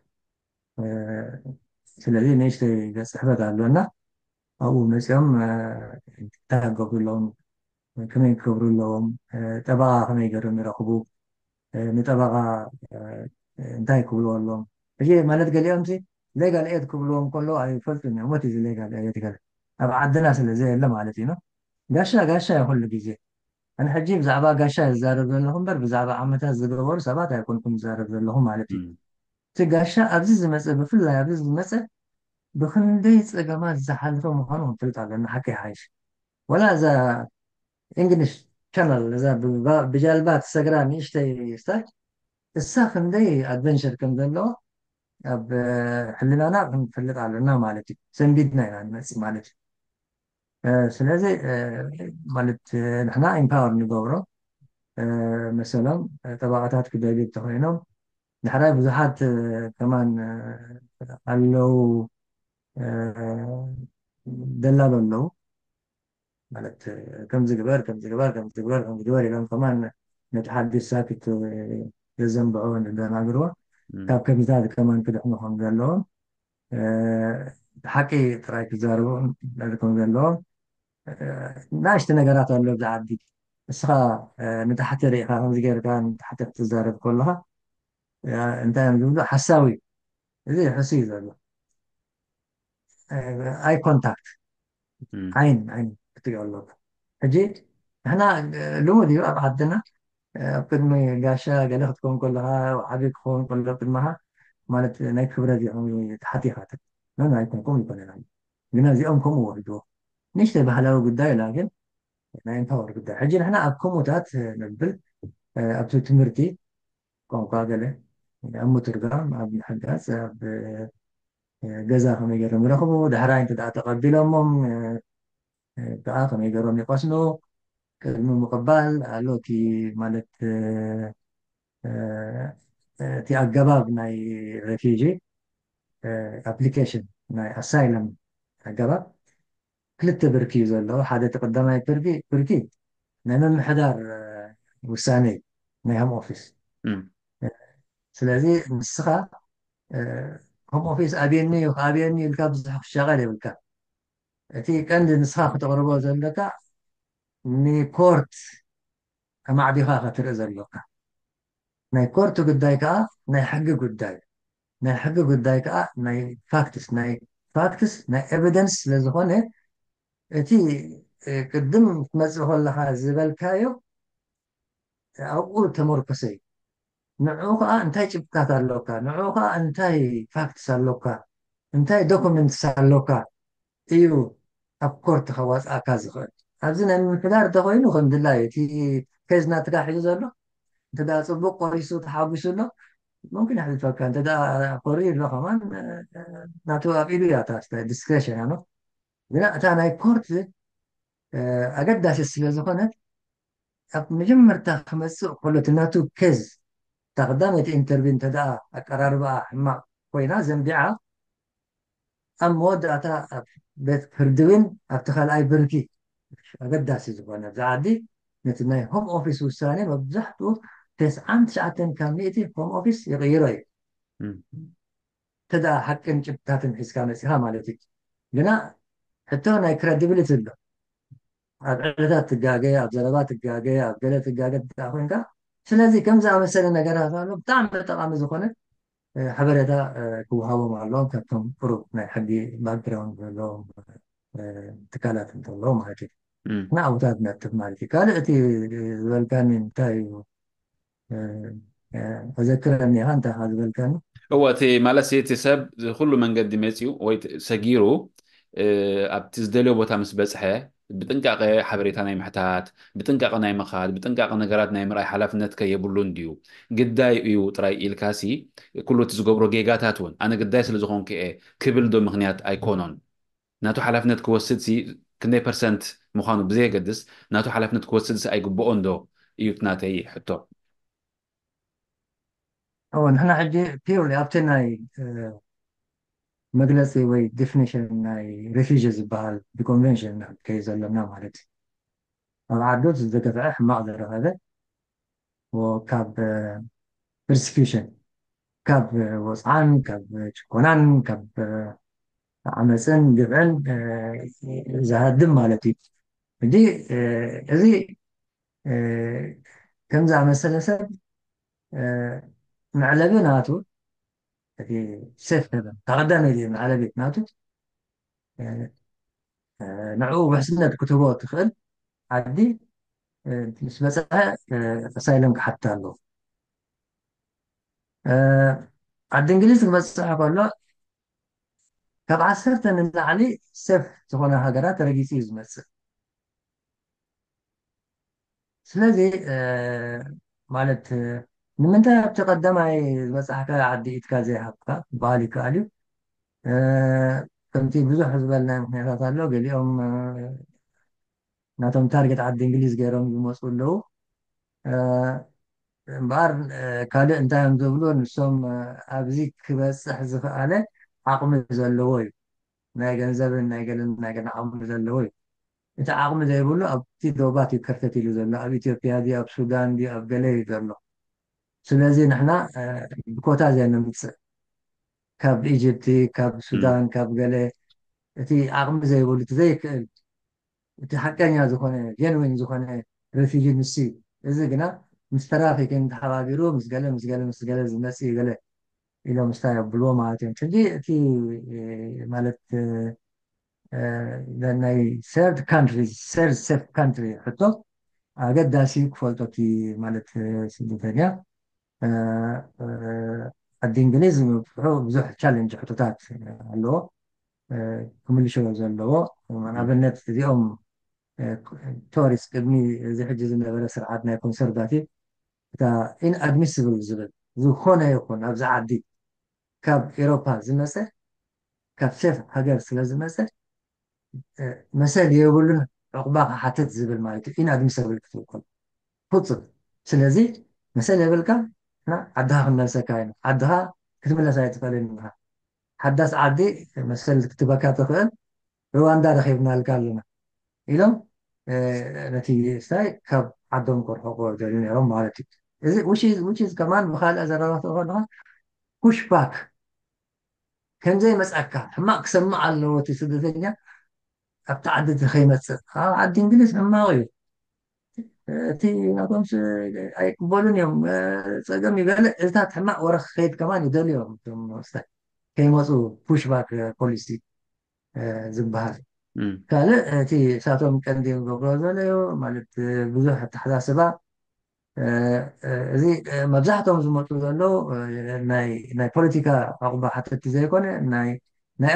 ስለዚ ንእሽተይ ገፅ ፅሕፈት ኣሎና ኣብኡ መፂኦም እንታይ ክገብሩ ኣለዎም ከመይ ክገብሩ ኣለዎም ጠበቓ ከመይ ገይሮም ይረኽቡ ንጠበቓ እንታይ ክብልዎ ኣለዎም ሕጂ ማለት ገሊኦም ሲ ሌጋል ኤድ ክብልዎም ከሎ ኣይፈልጡን እዮም ወት እዚ ሌጋል ኤድ ገለ ኣብ ዓድና ስለ ዘየለ ማለት እዩ ጋሻ ጋሻ እዩ ኩሉ ግዜ ኣነ ሕጂ ብዛዕባ ጋሻ ዝዛረብ ዘለኹ እምበር ብዛዕባ ዓመታት ዝገበሩ ሰባት ኣይኮንኩም ዝዛረብ ዘለኹ ማለት እዩ እቲ ጋሻ ኣብዚ ዝመፀ ብፍላይ ኣብዚ ዝመፀ ብክንደይ ፀገማት ዝሓለፈ ምዃኑ ክንፈልጥ ኣለና ሓቂ ይሓይሽ ወላ እዛ English Channel እዛ ብጃልባ ትሰግራ ንእሽተይ ስታች እሳ ክንደይ ኣድቨንቸር ከም ዘለዎ ኣብ ሕልናና ክንፈልጥ ኣለና ማለት እዩ ሰንቢድና ኢና ንመፅእ ማለት እዩ ስለዚ ማለት ንሕና ኢምፓወር ንገብሮ መሰሎም ጠባቃታት ክደልዩ እንተኮይኖም ዳሕራይ ብዙሓት ከማን ኣለው ደላሎ ኣለው ማለት ከምዚ ግበር ከምዚ ግበር ከምዚ ግበር ከምዚ ግበር ኢሎም ከማን ነቲ ሓድሽ ሳክት ዘዘንብዕዎ ዘደናግርዎ ካብ ከምዚታት ከማን ክድሕኑ ከም ዘለዎም ሓቂ ጥራይ ክዛረቡ ከም ዘለዎም ናእሽቲ ነገራት ኣሎ ኣብዚ ዓዲ እስኻ ንታሕቲ ርኢኻ ከምዚ ገይርካ ንታሕቲ ክትዛረብ ከለኻ እንታይ እዮም ዝብሉ ሓሳዊ እዚ ሕሱ እዩ ዘሎ ኣይ ኮንታክት ዓይን ዓይን ክትሪኦ ኣለካ ሕጂ ንሕና ልሙድ እዩ ኣብ ዓድና ኣብ ቅድሚ ጋሻ ገለ ክትከውን ከለካ ዓብይ ክኸውን ከሎ ቅድመካ ማለት ናይ ክብረት እዮም ተሓቲካ መን ኣይኮንኩም ይኮነና ግና እዚኦም ከምኡ ወሪድዎ ንእሽተይ ባህላዊ ጉዳይ ላኪን ናይ ኢምፓወር ጉዳይ ሕጂ ንሕና ኣብ ከምኡታት ንብል ኣብቲ ትምህርቲ ቋንቋ ገለ ኣብ ምትርጋም ኣብ ምሕጋዝ ኣብ ገዛ ከመይ ገይሮም ይረኽቡ ዳሕራይ እንተ ተቐቢሎሞም ከዓ ከመይ ገይሮም ይቐስኑ ቅድሚ ምቕባል ኣሎ እቲ ማለት እቲ ኣገባብ ናይ ሬፊጂ ኣፕሊኬሽን ናይ ኣሳይለም ኣገባብ ክልተ ብርኪ እዩ ዘለዎ ሓደ እቲ ቀዳማይ ብርኪ ብርኪ ናይ ምምሕዳር ውሳኔ ናይ ሆም ኦፊስ ስለዚ ንስኻ ሆም ኦፊስ ኣብየኒ እዩ ኣብየኒ ኢልካ ብዙሕ ክሻቐል የብልካ እቲ ቀንዲ ንስኻ ክተቕርቦ ዘለካ ንኮርት ኣማዕቢኻ ክትርኢ ዘለካ ናይ ኮርት ጉዳይ ከዓ ናይ ሕጊ ጉዳይ ናይ ሕጊ ጉዳይ ከዓ ናይ ፋክትስ ናይ ፋክትስ ናይ ኤቪደንስ ስለዝኾነ እቲ ቅድም ክትመፅእ ከለካ ዝበልካዮ ኣብኡ ተመርኮሰ እዩ ንዕኡ ከዓ እንታይ ጭብጥታት ኣለካ ንዕኡ ከዓ እንታይ ፋክትስ ኣለካ እንታይ ዶኩመንትስ ኣለካ እዩ ኣብ ኮርት ከዋፅኣካ ዝኽእል ኣብዚ ናይ ምምሕዳር እንተኮይኑ ከም ድላይ እቲ ኬዝ ናትካ ሒዙ ዘሎ እንተ ፅቡቅ ቆሪሱ ተሓጒሱ ኣሎ ሙምኪን ኣሕሊፈካ እንተ ኮሪ ኣሎ ከማን ናቱ ኣብ ኢዱ እያ ዲስክሬሽን ኣኖ ግና እታ ናይ ኮርት ኣገዳሲ ስለ ዝኾነት ኣብ መጀመርታ ክመፅእ ከሎ እቲ ናቱ ኬዝ እታ ቀዳመይቲ ኢንተርቪው እንተ ኣቀራርባኣ ሕማቕ ኮይና ዘንቢዓ ኣብ መወዳእታ ኣብ ቤት ፍርዲ እውን ኣብቲ ካልኣይ ብርኪ ኣገዳሲ ዝኾነ ኣብዚ ዓዲ ነቲ ናይ ሆም ኦፊስ ውሳኔ መብዛሕትኡ ተስዓን ትሽዓተን ካብ ሚእቲ ሆም ኦፊስ ይቕይሮ እዩ ተዳ ሓቅን ጭብጥታትን ሒዝካ መፂኻ ማለት እዩ። ግና ሕቶ ናይ ክረዲብሊቲ ኣሎ። ኣብ ዕለታት ትጋገ፣ ኣብ ዘረባ ትጋገ፣ ኣብ ገለ ትጋገ እንተ ኮይንካ፣ ስለዚ ከም ዝኣመሰለ ነገራት ኣሎ ብጣዕሚ ጠቃሚ ዝኾነ ሓበሬታ ክወሃቦም ኣለዎም ካብቶም ቁሩብ ናይ ሕጊ ባክግራውንድ ዘለዎም ትካላት እንተለዉ ማለት እዩ። ንኣብታት ነጥብ ማለት እዩ። ካልእ እቲ ዝበልካኒ እንታይ እዩ? ኣዘክረኒ ኢኻ እንታይ ኢኻ ዝበልካኒ? እወ፣ እቲ ማለት እቲ ሰብ ኩሉ መንገዲ መፂኡ ወይ ሰጊሩ ኣብቲ ዝደልዮ ቦታ ምስ በፅሐ ብጥንቃቐ ሓበሬታ ናይ ምሕታት፣ ብጥንቃቐ ናይ ምኻድ፣ ብጥንቃቐ ነገራት ናይ ምርኣይ ሓላፍነትከ የብሉን ድዩ? ግዳይ እዩ ጥራይ ኢልካሲ ኩሉ እቲ ዝገብሮ ጌጋታት እውን ኣነ ግዳይ ስለ ዝኾንኩ እየ ክብል ዶ ምኽንያት ኣይኮኖን? ናቱ ሓላፍነት ክወስድ ሲ ክንደይ ፐርሰንት ምዃኑ ብዘየገድስ ናቱ ሓላፍነት ክወስድ ሲ ኣይግብኦን ዶ እዩ እቲ ናተይ ሕቶ። እወ፣ ንሕና ሕጂ ፒርሊ ኣብቲ ናይ መግለፂ ወይ ዲፊኒሽን ናይ ሪፊጂ ዝበሃል ብኮንቨንሽን ከይ ዘለና ማለት እዩ። ኣብ ዓዱ ዝገፍዐ ሕማቕ ዝረኸበ ካብ ፐርሲኪሽን ካብ ወፅዓን ካብ ጭኮናን ካብ ዓመፅን ግፍዕን ዝሃድም ማለት እዩ። ሕጂ እዚ ከም ዝኣመሰለ ሰብ መዕለቢ ናቱ እቲ ሴፍ ሄቨን ተቐዳሚ መዕለቢ ናቱ ንዕኡ ውሕስነት ክትህቦ ትኽእል ዓዲ ምስ በፅሐ ኣሳይለም ክሓትት ኣለዎ። ዓዲ እንግሊዝ ክበፅሕ ከሎ ካብ ዓሰርተ ንላዕሊ ሴፍ ዝኾነ ሃገራት ረጊፂ እዩ ዝመፅእ። ስለዚ ማለት ንምንታይ ኣብቲ ቀዳማይ ዝበፃሕካ ዓዲ ኢድካ ዘይሃብካ ክበሃል ይከኣል እዩ። ከምቲ ብዙሕ ዝበልና ምክንያታት ኣሎ። ገሊኦም ናቶም ታርጌት ዓዲ እንግሊዝ ገይሮም ዝመፁ ኣለዉ። እምበኣር ካልእ እንታይ እዮም ዝብሉ? ንሶም ኣብዚ ክበፅሕ ዝኽኣለ ዓቕሚ ዘለዎ እዩ። ናይ ገንዘብን ናይ ገለን ናይ ገለን ዓቕሚ ዘለዎ እዩ። እቲ ዓቕሚ ዘይብሉ ኣብቲ ዶባት እዩ ከርተት ኢሉ ዘሎ። ኣብ ኢትዮጵያ ድዩ ኣብ ሱዳን ድዩ ኣብ ገለ እዩ ዘሎ። ስለዚ ንሕና ብኮታ እዚኣ ነምፅእ ካብ ኢጅፕቲ ካብ ሱዳን ካብ ገለ እቲ ዓቕሚ ዘይብሉ እቲ ዘይክእል እቲ ሓቀኛ ዝኾነ ጀንዊን ዝኾነ ሬፊጂ ንሱ እዩ። እዚ ግና ምስ ተራፊክን ተሓባቢሩ ምስ ገለ ምስ ገለ ምስ ገለ ዝመፅእ እዩ ገለ ኢሎም ስታይ ኣብልዎ ማለት እዮም። ሕጂ እቲ ማለት ናይ ሰርድ ካንትሪ ሰርድ ሴፍ ካንትሪ ሕቶ ኣገዳሲ ክፈልጦ እቲ ማለት ስደተኛ ዓዲ እንግሊዝ ምብፅሑ ብዙሕ ቻለንጅ ሕቶታት ኣለዎ ክምልሾ ዘለዎ። ንኣብነት እዚኦም ቶሪስ ቅድሚ እዚ ሕጂ ዝነበረ ስርዓት ናይ ኮንሰርቫቲቭ እታ ኢንኣድሚስብል ዝብል ዝኾነ ይኹን ኣብዚ ዓዲ ካብ ኤሮፓ ዝመፀ ካብ ሴፍ ሃገር ስለ ዝመፀ መሰል የብሉን ዕቑባ ክሓትት ዝብል ማለት እዩ። ኢንኣድሚስብል ክትብል ከሎ ፍፁም። ስለዚ መሰል የብልካ እና ዓድኻ ክንመልሰካ ኢና። ዓድኻ ክትምለስ ኣይትኽእልን ኢኻ። ሓዳስ ዓዲ መሰል ክትበካ ትኽእል ሩዋንዳ ረኺብናልካ ኣለና ኢሎም ነቲ ስታይ ካብ ዓዶም ከርሕቑ ደልዩ ነይሮም ማለት እዩ። እዚ ውሽ ከማን ብካልእ ዘረባ ክትኸልኻ ፑሽባክ ከምዘይመፀካ ሕማቕ ክሰምዕ ኣለዎ እቲ ስደተኛ ኣብቲ ዓዲ ከይመፅእ። ኣብ ዓዲ እንግሊዝ ሕማቕ እዩ እቲ ናቶም ኣይቅበሉን እዮም። ፀገም ይበለ እዚታት ሕማቕ ወረ ክኸይድ ከማን ይደልዮም ስታይ ከይመፁ ፑሽባክ ፖሊሲ ዝበሃል ካልእ እቲ እሳቶም ቀንዲ ገብሮ ዘለዩ ማለት ብዙሕ ኣተሓሳስባ እዚ መብዛሕቶም ዝመፁ ዘለዉ ናይ ፖለቲካ ዕቑባ ሓተቲ ዘይኮነ ናይ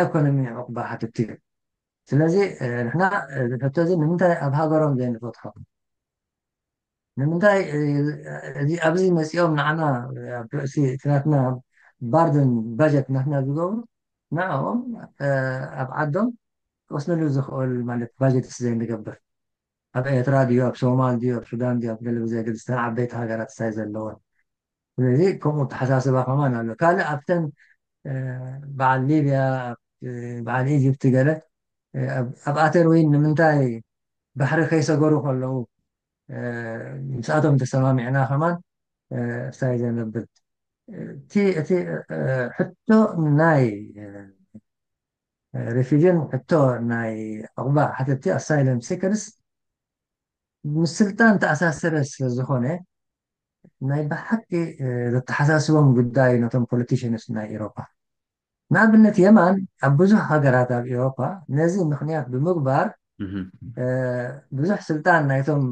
ኢኮኖሚ ዕቑባ ሓተቲ እዩ። ስለዚ ንሕና ዝፈቶ እዚ ንምንታይ ኣብ ሃገሮም ዘይንፈትሖ ንምንታይ ኣብዚ መፂኦም ንዓና ኣብ ርእሲ እቲ ናትና ባርደን ባጀት ናትና ዝገብሩ ንዕኦም ኣብ ዓዶም ክወስንሉ ዝኽእል ማለት ባጀትስ ዘይንገብር ኣብ ኤርትራ ድዩ ኣብ ሶማል ድዩ ኣብ ሱዳን ድዩ ኣብ ገለ ብዘየገድስ እተን ዓበይቲ ሃገራት እንታይ ዘለወን ስለዚ ከምኡ ተሓሳስባ ከማን ኣሎ ካልእ ኣብተን በዓል ሊብያ በዓል ኢጅፕት ገለ ኣብ ኣተር ወይን ንምንታይ ባሕሪ ከይሰገሩ ከለዉ ምስኣቶም ተሰማሚዕና ከማን ስታይ ዘነብል እቲ እቲ ሕቶ ናይ ሪፊጅን ሕቶ ናይ ዕቕባ ሓተቲ ኣሳይለም ሲከርስ ምስ ስልጣን ተኣሳሰረ ስለ ዝኾነ ናይ ብሓቂ ዘተሓሳስቦም ጉዳይ ነቶም ፖለቲሽንስ ናይ ኤሮፓ። ንኣብነት የማን ኣብ ብዙሕ ሃገራት ኣብ ኤሮፓ ነዚ ምክንያት ብምግባር ብዙሕ ስልጣን ናይቶም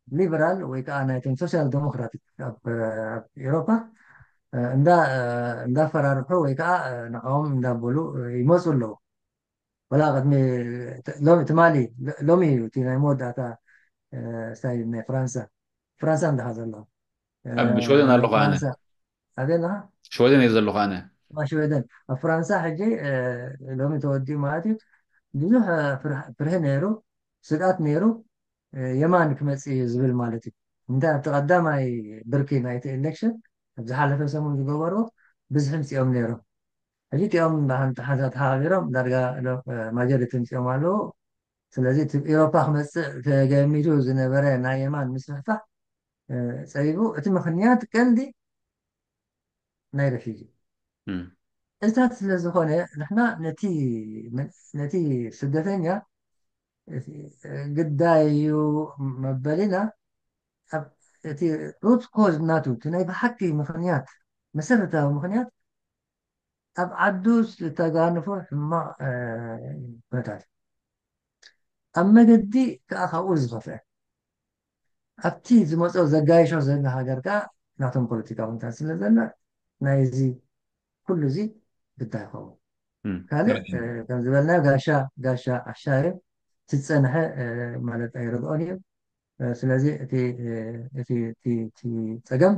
ሊበራል ወይ ከዓ ናይቶም ሶሻል ዴሞክራቲክ ኣብ ኤሮፓ እንዳፈራርሑ ወይ ከዓ ንዕኦም እንዳበሉ ይመፁ ኣለዉ። ወላ ቅድሚ ሎሚ ትማሊ ሎሚ እዩ እቲ ናይ መወዳእታ ስታይ ናይ ፍራንሳ ፍራንሳ እንዳኻ ዘለኹ ኣብ ሽወደን ኣለኹ ኣነ ኣበይ ኣለኻ? ሽወደን እየ ዘለኹ ኣነ ሽወደን ኣብ ፍራንሳ ሕጂ ሎሚ ተወዲኡ ማለት እዩ። ብዙሕ ፍርሒ ነይሩ፣ ስግኣት ነይሩ። የማን ክመፅእ እዩ ዝብል ማለት እዩ። እንታይ ኣብቲ ቀዳማይ ብርኪ ናይቲ ኤሌክሽን ኣብ ዝሓለፈ ሰሙን ዝገበርዎ ብዝሒ ምፅኦም ነይሮም። ሕጂ እቲኦም ተሓሓቢሮም ዳርጋ ማጆሪቲ ምፅኦም ኣለዉ። ስለዚ እቲ ኤሮፓ ክመፅእ ተገሚቱ ዝነበረ ናይ የማን ምስፍሕፋሕ ፀቢቡ። እቲ ምክንያት ቀንዲ ናይ ረፊጂ እዚታት ስለ ዝኾነ ንሕና ነቲ ነቲ ስደተኛ ግዳይ እዩ መበሊና እቲ ሩት ኮዝ ናቱ እቲ ናይ ብሓቂ ምክንያት መሰረታዊ ምክንያት ኣብ ዓዱ ዝተጋንፎ ሕማቕ ኩነታት ኣብ መገዲ ከዓ ካብኡ ዝኸፍአ ኣብቲ ዝመፅኦ ዘጋይሾ ዘሎ ሃገር ከዓ ናቶም ፖለቲካ ኩነታት ስለ ዘሎ ናይዚ ኩሉ እዚ ግዳ ይኸውን። ካልእ ከም ዝበልናዮ ጋሻ ጋሻ ዓሻ እዩ። እቲ ዝፀንሐ ማለት ኣይረድኦን እዩ። ስለዚ እቲ ፀገም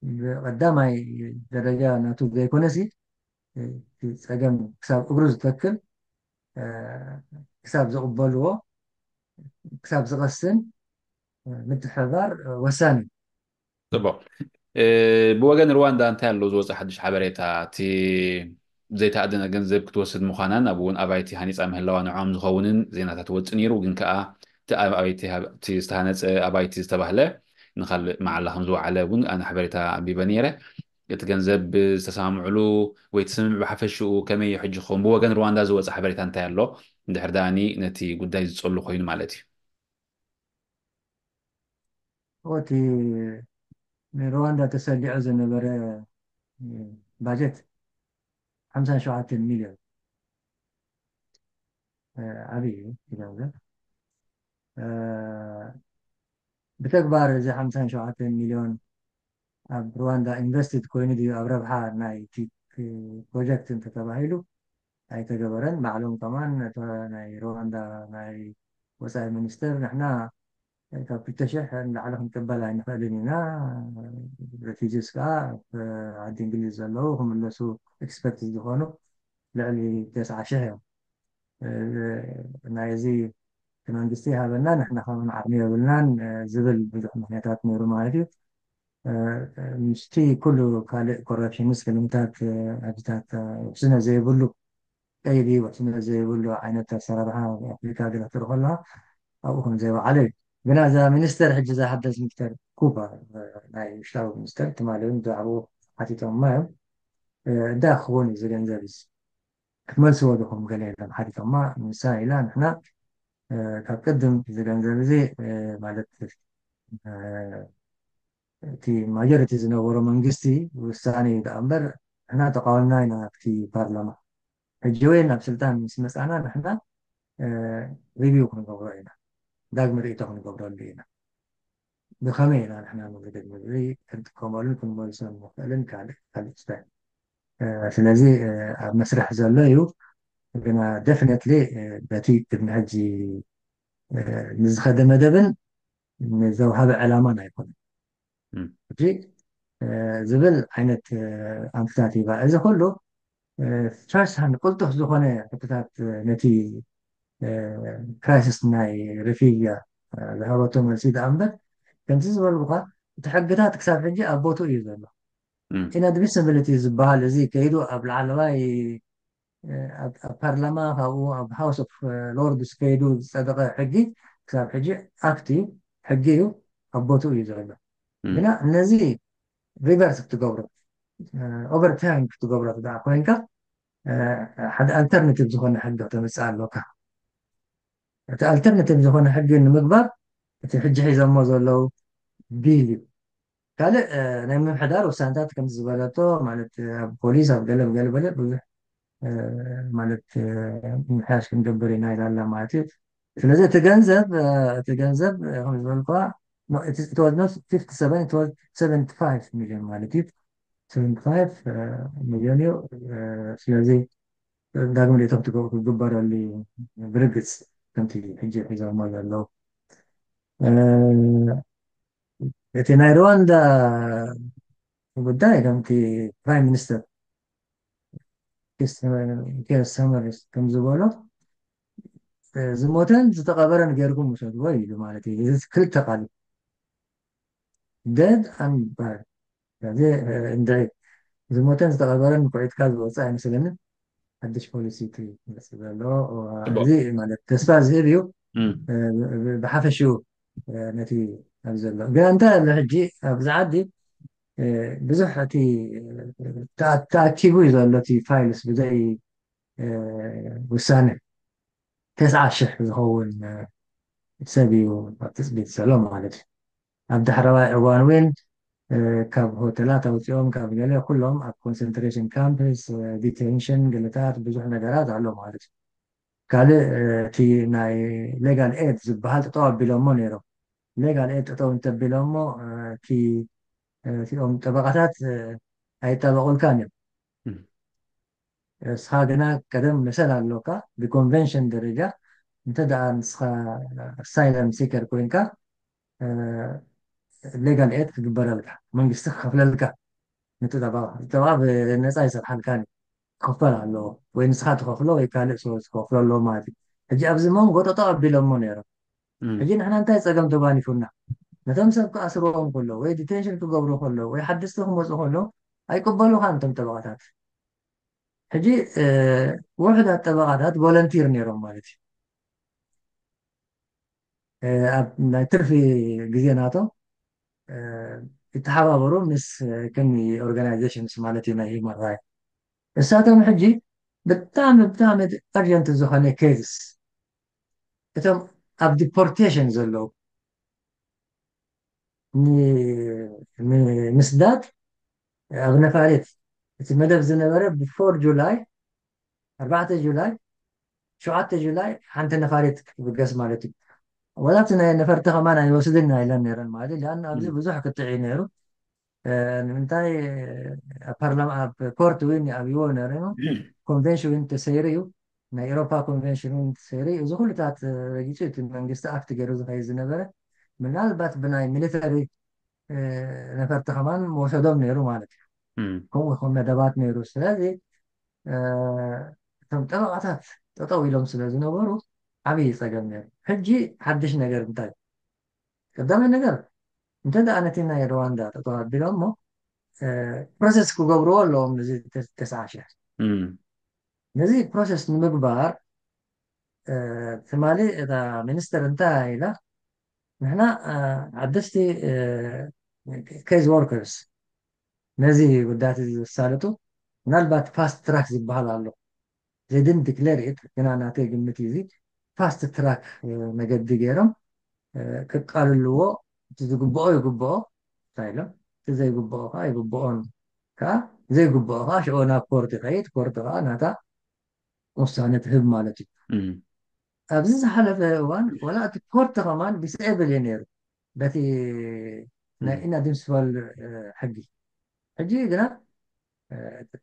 ብቀዳማይ ደረጃ ናቱ ዘይኮነሲ እቲ ፀገም ክሳብ እግሩ ዝተክል ክሳብ ዝቕበልዎ ክሳብ ዝቐስን ምትሕብባር ወሳኒ እዩ። ፅቡቕ። ብወገን ሩዋንዳ እንታይ ኣሎ ዝወፀ ሓድሽ ሓበሬታ? እቲ ዘይተኣደነ ገንዘብ ክትወስድ ምዃናን ኣብኡ እውን ኣባይቲ ሃኒፃ ምህላዋ ንዕኦም ዝኸውንን ዜናታት ወፂ ነይሩ። ግን ከዓ እቲ ዝተሃነፀ ኣባይቲ ዝተባህለ ንካልእ መዓላ ከም ዝወዓለ እውን ኣነ ሓበሬታ ኣንቢበ ነይረ። እቲ ገንዘብ ዝተሰማምዕሉ ወይ እቲ ስምምዕ ብሓፈሽኡ ከመይ እዩ ሕጂ ክኸውን? ብወገን ሩዋንዳ ዝወፀ ሓበሬታ እንታይ ኣሎ? እንድሕር ደኣኒ ነቲ ጉዳይ ዝፀሉ ኮይኑ ማለት እዩ። እቲ ንሩዋንዳ ተሰሊዑ ዝነበረ ባጀት ሓምሳን ሸውዓተን ሚልዮን ዓብዪ እዩ እቲ ገንዘብ። ብተግባር እዚ ሓምሳን ሸውዓተን ሚልዮን ኣብ ሩዋንዳ ኢንቨስትድ ኮይኑ ድዩ ኣብ ረብሓ ናይ ፕሮጀክት እንተተባሂሉ ኣይተገበረን። ባዕሎም ከማን ናይ ሩዋንዳ ናይ ወፃኢ ሚኒስተር ንሕና ካብ ክልተ ሽሕ ንላዕሊ ክንቅበል ኣይንኽእልን ኢና። ሬፊጂስ ከዓ ኣብ ዓዲ እንግሊዝ ዘለዉ ክምለሱ ኤክስፐክት ዝኾኑ ልዕሊ ተስዓ ሽሕ እዮም። ናይዚ እቲ መንግስቲ ይሃበና ንሕና ከማን ዓቕሚ የብልናን ዝብል ብዙሕ ምክንያታት ነይሩ ማለት እዩ። ምስቲ ኩሉ ካልእ ኮረፕሽንስ ክልምታት ኣብታት ውሕስነት ዘይብሉ ቀይዲ ውሕስነት ዘይብሉ ዓይነት ኣሰራርሓ ኣፍሪካ ገለ ትርኢ ከለካ ኣብኡ ከም ዘይወዓለ እዩ። ግና እዛ ሚኒስተር ሕጂ እዛ ሓዳስ ሚኒስተር ኩባ ናይ ውሽጣዊ ሚኒስተር ትማሊ እውን ብዛዕባኡ ሓቲቶምማ እዮም። እንታይ ክኸውን እዩ እዚ ገንዘብ እዚ ክትመልስዎ ዶ ከም ገለ ኢሎም ሓቲቶማ። ንሳ ኢላ ንሕና ካብ ቅድም እዚ ገንዘብ እዚ ማለት እቲ ማጆሪቲ ዝነበሮ መንግስቲ ውሳኔ እዩ ደኣ እምበር ንሕና ተቃወምና ኢና ኣብቲ ፓርላማ። ሕጂ ወይ ናብ ስልጣን ምስ መፃና ንሕና ሪቪው ክንገብሮ ኢና፣ ዳግም ርእይቶ ክንገብረሉ ኢና። ብኸመይ ኢና ንሕና መገደድ ምግቢ ክንጥቀመሉን ክንመልሶን ንኽእልን ካልእ ካልእ ስታይ ስለዚ ኣብ መስርሕ ዘሎ እዩ። ግና ደፍነትሊ በቲ ቅድሚ ሕጂ ንዝኸደ መደብን ንዘውሃበ ዕላማን ኣይኮነን። ሕጂ ዝብል ዓይነት ኣንፍታት ይባ እዚ ኩሉ ፈርስት ሃንድ ቅልጡፍ ዝኾነ ሕቶታት ነቲ ክራይሲስ ናይ ሬፊውጂ ዝሃበቶ መልሲ ደኣ እምበር ከምዚ ዝበልኩኻ እቲ ሕግታት ክሳብ ሕጂ ኣብ ቦትኡ እዩ ዘሎ። ኢናድሚሲቢሊቲ ዝበሃል እዚ ከይዱ ኣብ ላዕለዋይ ኣብ ፓርላማ ካብኡ ኣብ ሃውስ ኦፍ ሎርድስ ከይዱ ዝፀደቐ ሕጊ ክሳብ ሕጂ ኣክት እዩ፣ ሕጊ እዩ፣ ኣብ ቦትኡ እዩ ዘሎ። ግና ነዚ ሪቨርስ ክትገብሮ ኦቨርታይም ክትገብሮ ትዳ ኮይንካ ሓደ ኣልተርናቲቭ ዝኾነ ሕጊ ተምፅእ ኣለካ። እቲ ኣልተርናቲቭ ዝኾነ ሕጊ ንምግባር እቲ ሕጂ ሒዞሞ ዘለዉ ቢል እዩ። ካልእ ናይ ምምሕዳር ውሳነታት ከም ዝበለቶ ማለት ኣብ ፖሊስ ኣብ ገለ ገለ በለ ብዙሕ ማለት ምሕያሽ ክንገብር ኢና ኢላላ ማለት እዩ። ስለዚ እቲ ገንዘብ እቲ ገንዘብ ከም ዝበልኳ ሰቨንቲ ፋይቭ ሚሊዮን ማለት እዩ። ሰቨንቲ ፋይቭ ሚሊዮን እዩ። ስለዚ ዳግም ርእቶ ክግበረሉ ብርግፅ ከምቲ ሕጂ ሒዞሞ ዘለዉ እቲ ናይ ሩዋንዳ ጉዳይ ከምቲ ፕራይም ሚኒስተር ኪር ስታርመር ከም ዝበሎ ዝሞተን ዝተቐበረን ገይርኩም ውሰድዎ ኢሉ ማለት እዩ። እዚ ክልተ ቃል ደድ ኣንባር ስለዚ እንድዒ ዝሞተን ዝተቐበረን ኩዒትካ ዝወፅእ ኣይመስለንን። ሓድሽ ፖሊሲ እቲ ዝመፅእ ዘሎ እዚ ማለት ተስፋ ዝህብ እዩ። ብሓፈሽኡ ነቲ ኣብ ዘሎ ግን እንታይ ኣሎ ሕጂ ኣብዚ ዓዲ ብዙሕ እቲ ተኣኪቡ እዩ ዘሎ እቲ ፋይልስ ብዘይ ውሳነ ተስዓ ሽሕ ዝኸውን ሰብ እዩ ኣብ ትፅቢት ዘሎ ማለት እዩ። ኣብ ዳሕረዋይ እዋን እውን ካብ ሆተላት ኣውፂኦም ካብ ገለ ኩሎም ኣብ ኮንሰንትሬሽን ካምፕስ ዲቴንሽን ገለታት ብዙሕ ነገራት ኣሎ ማለት እዩ። ካልእ እቲ ናይ ሌጋል ኤድ ዝበሃል ጠጠው ኣቢሎሞ ነይሮም። ሌጋል ኤድ ጠጠው እንተቢሎሞ እቲኦም ጠበቃታት ኣይጣበቁልካን እዮም። እስኻ ግና ቀደም መሰል ኣሎካ ብኮንቨንሽን ደረጃ እንተ ደኣ ንስኻ ኣሳይለም ሲከር ኮይንካ ሌጋል ኤድ ክግበረልካ መንግስቲ ክኸፍለልካ ነቲ ጠበቃ ጠበቃ ብነፃ ይሰርሓልካ ክኽፈል ኣለዎ ወይ ንስኻ ትኸፍሎ ወይ ካልእ ሰው ዝከፍሎ ኣለዎ ማለት እዩ። ሕጂ ኣብዚ መንጎ ጠጠው ኣቢሎሞ ነይሮም። ሕጂ ንሕና እንታይ ፀገም ተጓኒፉና ነቶም ሰብ ክኣስርዎም ከሎ ወይ ዲቴንሽን ክገብሩ ከሎ ወይ ሓደስቲ ክመፁ ከሎ ኣይቅበሉኻን እቶም ጠበቃታት። ሕጂ ውሕዳት ጠበቃታት ቮለንቲር ነይሮም ማለት እዩ። ኣብ ናይ ትርፊ ግዜ ናቶም ይተሓባበሩ ምስ ከም ኦርጋናይዜሽንስ ማለት እዩ ናይ ሂማን ራይት እሳቶም ሕጂ ብጣዕሚ ብጣዕሚ እርጀንት ዝኾነ ኬዝስ እቶም ኣብ ዲፖርቴሽን ዘለዉ ንምስዳድ ኣብ ነፋሪት እቲ መደብ ዝነበረ ብፎር ጁላይ ኣርባዕተ ጁላይ ሸውዓተ ጁላይ ሓንቲ ነፋሪት ክትብገስ ማለት እዩ። ወላ እቲ ናይ ነፈርቲ ከማን ኣይወስድን ኢና ኢለን ነይረን ማለት እዩ። ያን ኣብዚ ብዙሕ ክትዕ እዩ ነይሩ። ንምንታይ ኣብ ፓርላማ ኣብ ኮርት እውን ኣብይዎ ነይሩ ኮንቬንሽን እውን ተሰይሩ እዩ። ናይ ኤሮፓ ኮንቬንሽን እውን ተሰይሩ እዩ። እዚ ኩሉታት ረጊፁ እቲ መንግስቲ ኣክት ገይሩ ዝኸይድ ዝነበረ ምናልባት ብናይ ሚሊተሪ ነፈርቲ ከማን መወሰዶም ነይሩ ማለት እዩ። ከምኡ ከም መደባት ነይሩ። ስለዚ እቶም ጠበቃታት ጠጠው ኢሎም ስለ ዝነበሩ ዓብዪ ፀገም ነይሩ። ሕጂ ሓድሽ ነገር እንታይ ቀዳማይ ነገር እንተ ደኣ ነቲ ናይ ሩዋንዳ ጠጠው ኣቢሎም እሞ ፕሮሰስ ክገብርዎ ኣለዎም ነዚ ተስዓ ሽሕ ነዚ ፕሮሰስ ንምግባር ትማሊ እታ ሚኒስተር እንታይ ኢላ ንሕና ሓደስቲ ኬዝ ወርከርስ ነዚ ጉዳያት እዚ ዘሳልጡ ምናልባት ፋስት ትራክ ዝበሃል ኣሎ they didn't declare it ግና ናተይ ግምት እዩ እዚ ፋስት ትራክ መገዲ ገይሮም ክቃልልዎ እቲ ዝግብኦ ይግብኦ እንታይ ኢሎም እቲ ዘይግብኦ ከዓ ይግብኦን ከዓ ዘይግብኦ ከዓ ሽዑ ናብ ኮርት ይኸይድ ኮርት ከዓ ናታ ውሳነ ትህብ ማለት እዩ ኣብዚ ዝሓለፈ እዋን ዋላ እቲ ኮርት ከማን ዲስኤብል እዩ ነይሩ በቲ ናይ ኢናድምስፋል ሕጊ ሕጂ ግና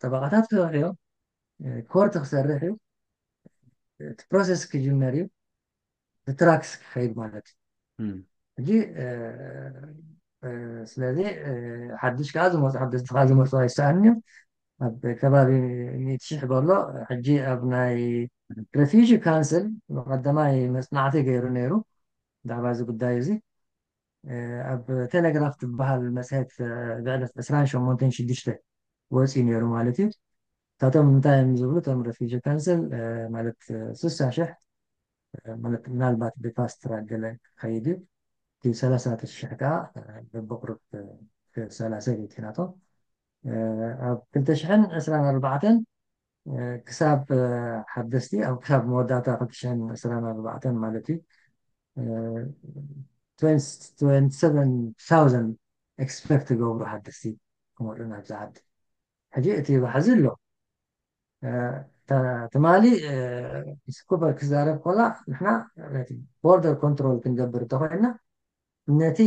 ጠበቃታት ክሰርሕ እዮም ኮርት ክሰርሕ እዩ እቲ ፕሮሰስ ክጅመር እዩ ትራክስ ክኸይድ ማለት እዩ ሕጂ ስለዚ ሓድሽ ከዓ ዝመፁ ሓደስቲ ከዓ ዝመፁ ኣይሰኣን እዮም ኣብ ከባቢ ሚእቲ ሽሕ በሎ ሕጂ ኣብ ናይ ሬፊጂ ካንስል ቀዳማይ መፅናዕቲ ገይሩ ነይሩ ብዛዕባ እዚ ጉዳይ እዚ ኣብ ቴሌግራፍ ትበሃል መፅሄት ብዕለት ዕስራን ሸሞንተን ሽዱሽተ ወፂኡ ነይሩ ማለት እዩ እታቶም እንታይ እዮም ዝብሉ እቶም ሬፊጂ ካንስል ማለት ስሳ ሽሕ ማለት ምናልባት ብፋስት ትራክ ገለ ክኸይድ እዩ እቲ ሰላሳ ሽሕ ከዓ በብቁሩብ ሰላሳ ቤት ናቶም ኣብ ክልተ ሽሕን ዕስራን ኣርባዕተን ክሳብ ሓደስቲ ኣብ ክሳብ መወዳእታ ክልተ ሽሕን ዕስራን ኣርባዕተን ማለት እዩ twenty-seven thousand expect ትገብሩ ሓደስቲ ክመፁ ናብዚ ዓዲ። ሕጂ እቲ ባሕዚ ኣሎ ትማሊ ምስ ኩፐር ክዛረብ ኮላ ንሕና ቦርደር ኮንትሮል ክንገብር እንተኮይና ነቲ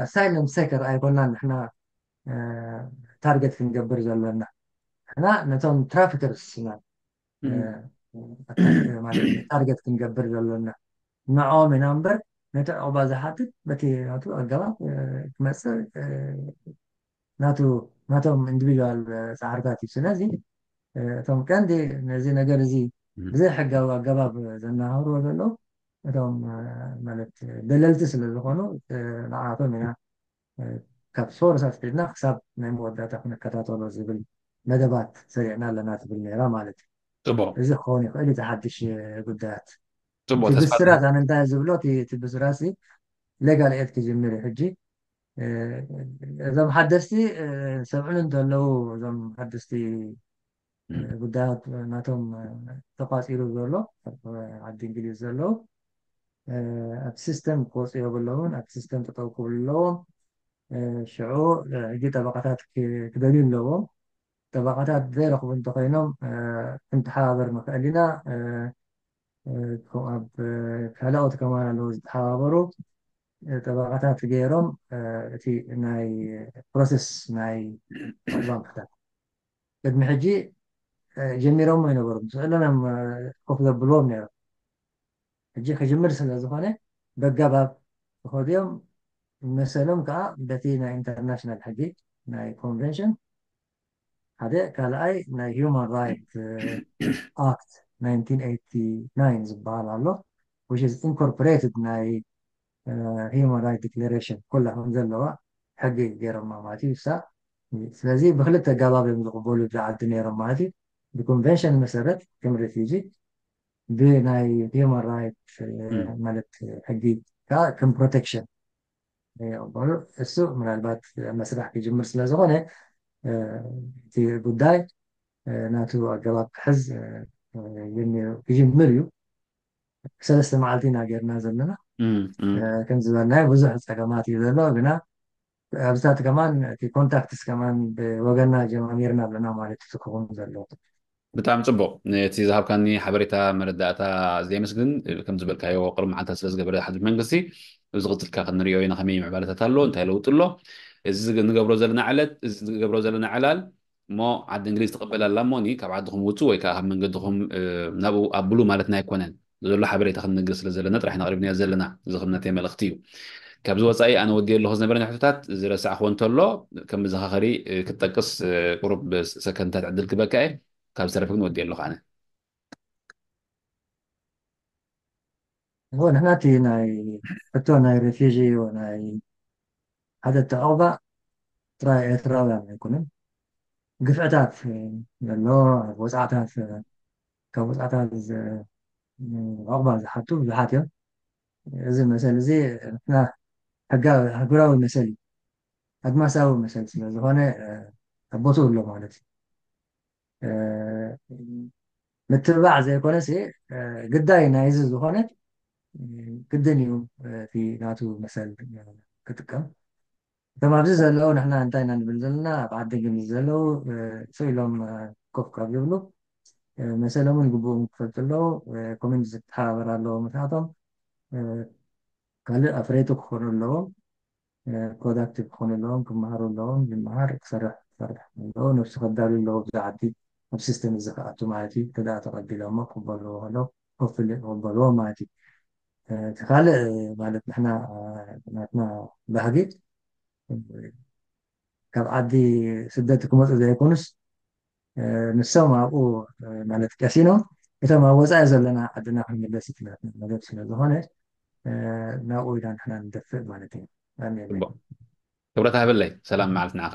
ኣሳይለም ሰከር ኣይኮናን ንሕና ታርገት ክንገብር ዘለና። ንሕና ነቶም ትራፊከርስ ኢና ታርገት ክንገብር ዘለና። ንዕኦም ኢና እምበር ነቲ ዕቑባ ዝሓትት በቲ ናቱ ኣገባብ ክመፅእ ናቱ ናቶም ኢንዲቪድዋል ፃዕርታት እዩ። ስለዚ እቶም ቀንዲ ነዚ ነገር እዚ ብዘይ ሕጋዊ ኣገባብ ዘናሃርዎ ዘለዉ እቶም ማለት ደለልቲ ስለ ዝኾኑ ንዓቶም ኢና ካብ ሶርስ ኣትሒዝና ክሳብ ናይ መወዳእታ ክንከታተሎ ዝብል መደባት ሰሪዕና ኣለና ትብል ነይራ ማለት እዩ። ፅቡቅ እዚ ክኸውን ይኽእል እዩ። ሓድሽ ጉዳያት ፅቡቅ እቲ ተስፋ ብስራት ኣነ እንታይ ዝብሎ እቲ እቲ ብስራት ሲ ሌጋል ኤድ ክጅምር እዩ ሕጂ። እዞም ሓደስቲ ሰብዕሉ እንተለዉ እዞም ሓደስቲ ጉዳያት ናቶም ተቋፂሩ ዘሎ ኣብ ዓዲ እንግሊዝ ዘለዉ ኣብ ሲስተም ክወፁ የብለውን። ኣብ ሲስተም ተጠው ክብሉ ኣለዎም። ሽዑ ሕጂ ጠበቃታት ክደልዩ ኣለዎም። ጠበቃታት ዘይረኽቡ እንተኮይኖም ክንተሓባበር ንኽእል ኢና። ኣብ ካልኦት ከማን ኣለዉ ዝተሓባበሩ ጠበቃታት ገይሮም እቲ ናይ ፕሮሰስ ናይ ዕቁባ ምሕታት ቅድሚ ሕጂ ጀሚሮሞ ይነበሩ። ስዕሎም እዮም ኮፍ ዘብልዎም ነይሮም። ሕጂ ክጅምር ስለ ዝኾነ በጋባብ ተኸዲዮም መሰሎም ከዓ በቲ ናይ ኢንተርናሽናል ሕጊ ናይ ኮንቨንሽን ሓደ ካልኣይ ናይ ሂማን ራይት ኣክት ናይንቲን ኤይቲ ናይን ዝበሃል ኣሎ which is incorporated ናይ ሂማን ራይት ዲክሌሬሽን ኩላ ከም ዘለዋ ሕጊ ገይሮማ ማለት እዩ። እሳ ስለዚ ብክልተ ኣገባብ እዮም ዝቕበሉ እዚ ዓዲ ነይሮም ማለት እዩ። ብኮንቨንሽን መሰረት ከም ሬፊጂ ብናይ ሂማን ራይት ማለት ሕጊ ከዓ ከም ፕሮቴክሽን ይቕበሉ። እሱ ምናልባት መስራሕ ክጅምር ስለዝኾነ እቲ ጉዳይ ናቱ ኣገባብ ክሕዝ ክጅምር እዩ። ሰለስተ መዓልቲ ኢና ጌርና ዘለና ከም ዝበልናዮ ብዙሕ ፀገማት እዩ ዘሎ ግና ኣብዚታት ከማን እቲ ኮንታክትስ ከማን ብወገና ጀማሚርና ኣለና ማለት እዩ ክኸውን ዘለዎ። ብጣዕሚ ፅቡቅ። እቲ ዝሃብካኒ ሓበሬታ መረዳእታ ኣዝየ የመስግን። ከም ዝበልካዮ ቅርብ መዓልታት ስለ ዝገበረ ሓድሽ መንግስቲ እዚ ቅፅልካ ክንሪኦ ኢና ከመይ ምዕባለታት ኣሎ እንታይ ለውጢ ኣሎ። እዚ ንገብሮ ዘለና ዕለት እዚ ንገብሮ ዘለና ዕላል እሞ ዓዲ እንግሊዝ ትቕበል ኣላ እሞኒ ካብ ዓድኹም ውፁ ወይ ከዓ ካብ መንገድኹም ናብኡ ኣብሉ ማለትና ኣይኮነን። ዘሎ ሓበሬታ ክንነግር ስለ ዘለና ጥራሕ ኢና ኣቕሪብናዮ ዘለና። እዚ ክምነተይ መልእኽቲ እዩ። ካብዚ ወፃኢ ኣነ ወዲየ ኣለኹ ዝነበረኒ ሕቶታት ዝረሳዕኽዎ እንተሎ ከም መዘኻኸሪ ክትጠቅስ ቁሩብ ሰከንድታት ዕድል ክበካ እየ። ካብ ዝተረፈ ግን ወዲየ ኣለኹ ኣነ። ንሕና እቲ ናይ ሕቶ ናይ ሬፊጂ ናይ ሓደ እቲ ዕቑባ ጥራይ ኤርትራውያን ኣይኮነን። ግፍዕታት ዘሎ ኣብ ወፃእታት ካብ ወፃእታት ዕቑባ ዝሓቱ ብዙሓት እዮም። እዚ መሰል እዚ ንሕና ሕጋዊ ኣህጉራዊ መሰል እዩ። ኣድማሳዊ መሰል ስለ ዝኾነ ኣብ ቦትኡ ኣሎ ማለት እዩ። ምትብባዕ ዘይኮነሲ ግዳይ ናይዚ ዝኾነ ግድን እዩ እቲ ናቱ መሰል ክጥቀም። እቶም ኣብዚ ዘለዉ ንሕና እንታይ ኢና ንብል ዘለና ኣብ ዓዲ እንግሊዝ ዘለዉ ስቕ ኢሎም ኮፍ ካብ ዝብሉ መሰሎምን ግቡእም ክፈልጡ ኣለዉ። ኮሚኒቲ ዝተሓባበር ኣለዎ ምክንያቶም ካልእ ኣፍረይቲ ክኾኑ ኣለዎም። ፕሮዳክቲቭ ክኾኑ ኣለዎም። ክመሃሩ ኣለዎም። ዝመሃር ክሰርሕ ክሰርሕ ኣለዎ። ነብሱ ከዳሉ ኣለዎ። ብዛ ዓዲ ኣብ ሲስተም እዚ ክኣቱ ማለት እዩ። ተደኣ ተቐቢሎሞ ክበልዎ ከለዉ ኮፍሊ ክበልዎ ማለት እዩ። እቲ ካልእ ማለት ንሕና ናትና ባህጊ ካብ ዓዲ ስደት ክመፁ ዘይኮኑስ ንሶም ኣብኡ ማለት ቀሲኖም እቶም ኣብ ወፃኢ ዘለና ዓድና ክንምለስ ይትናትና መደብ ስለ ዝኾነ ናብኡ ኢና ንሕና ንደፍእ ማለት እዩ። ክብረት ሃበለይ። ሰላም መዓልቲ ንዓኻ።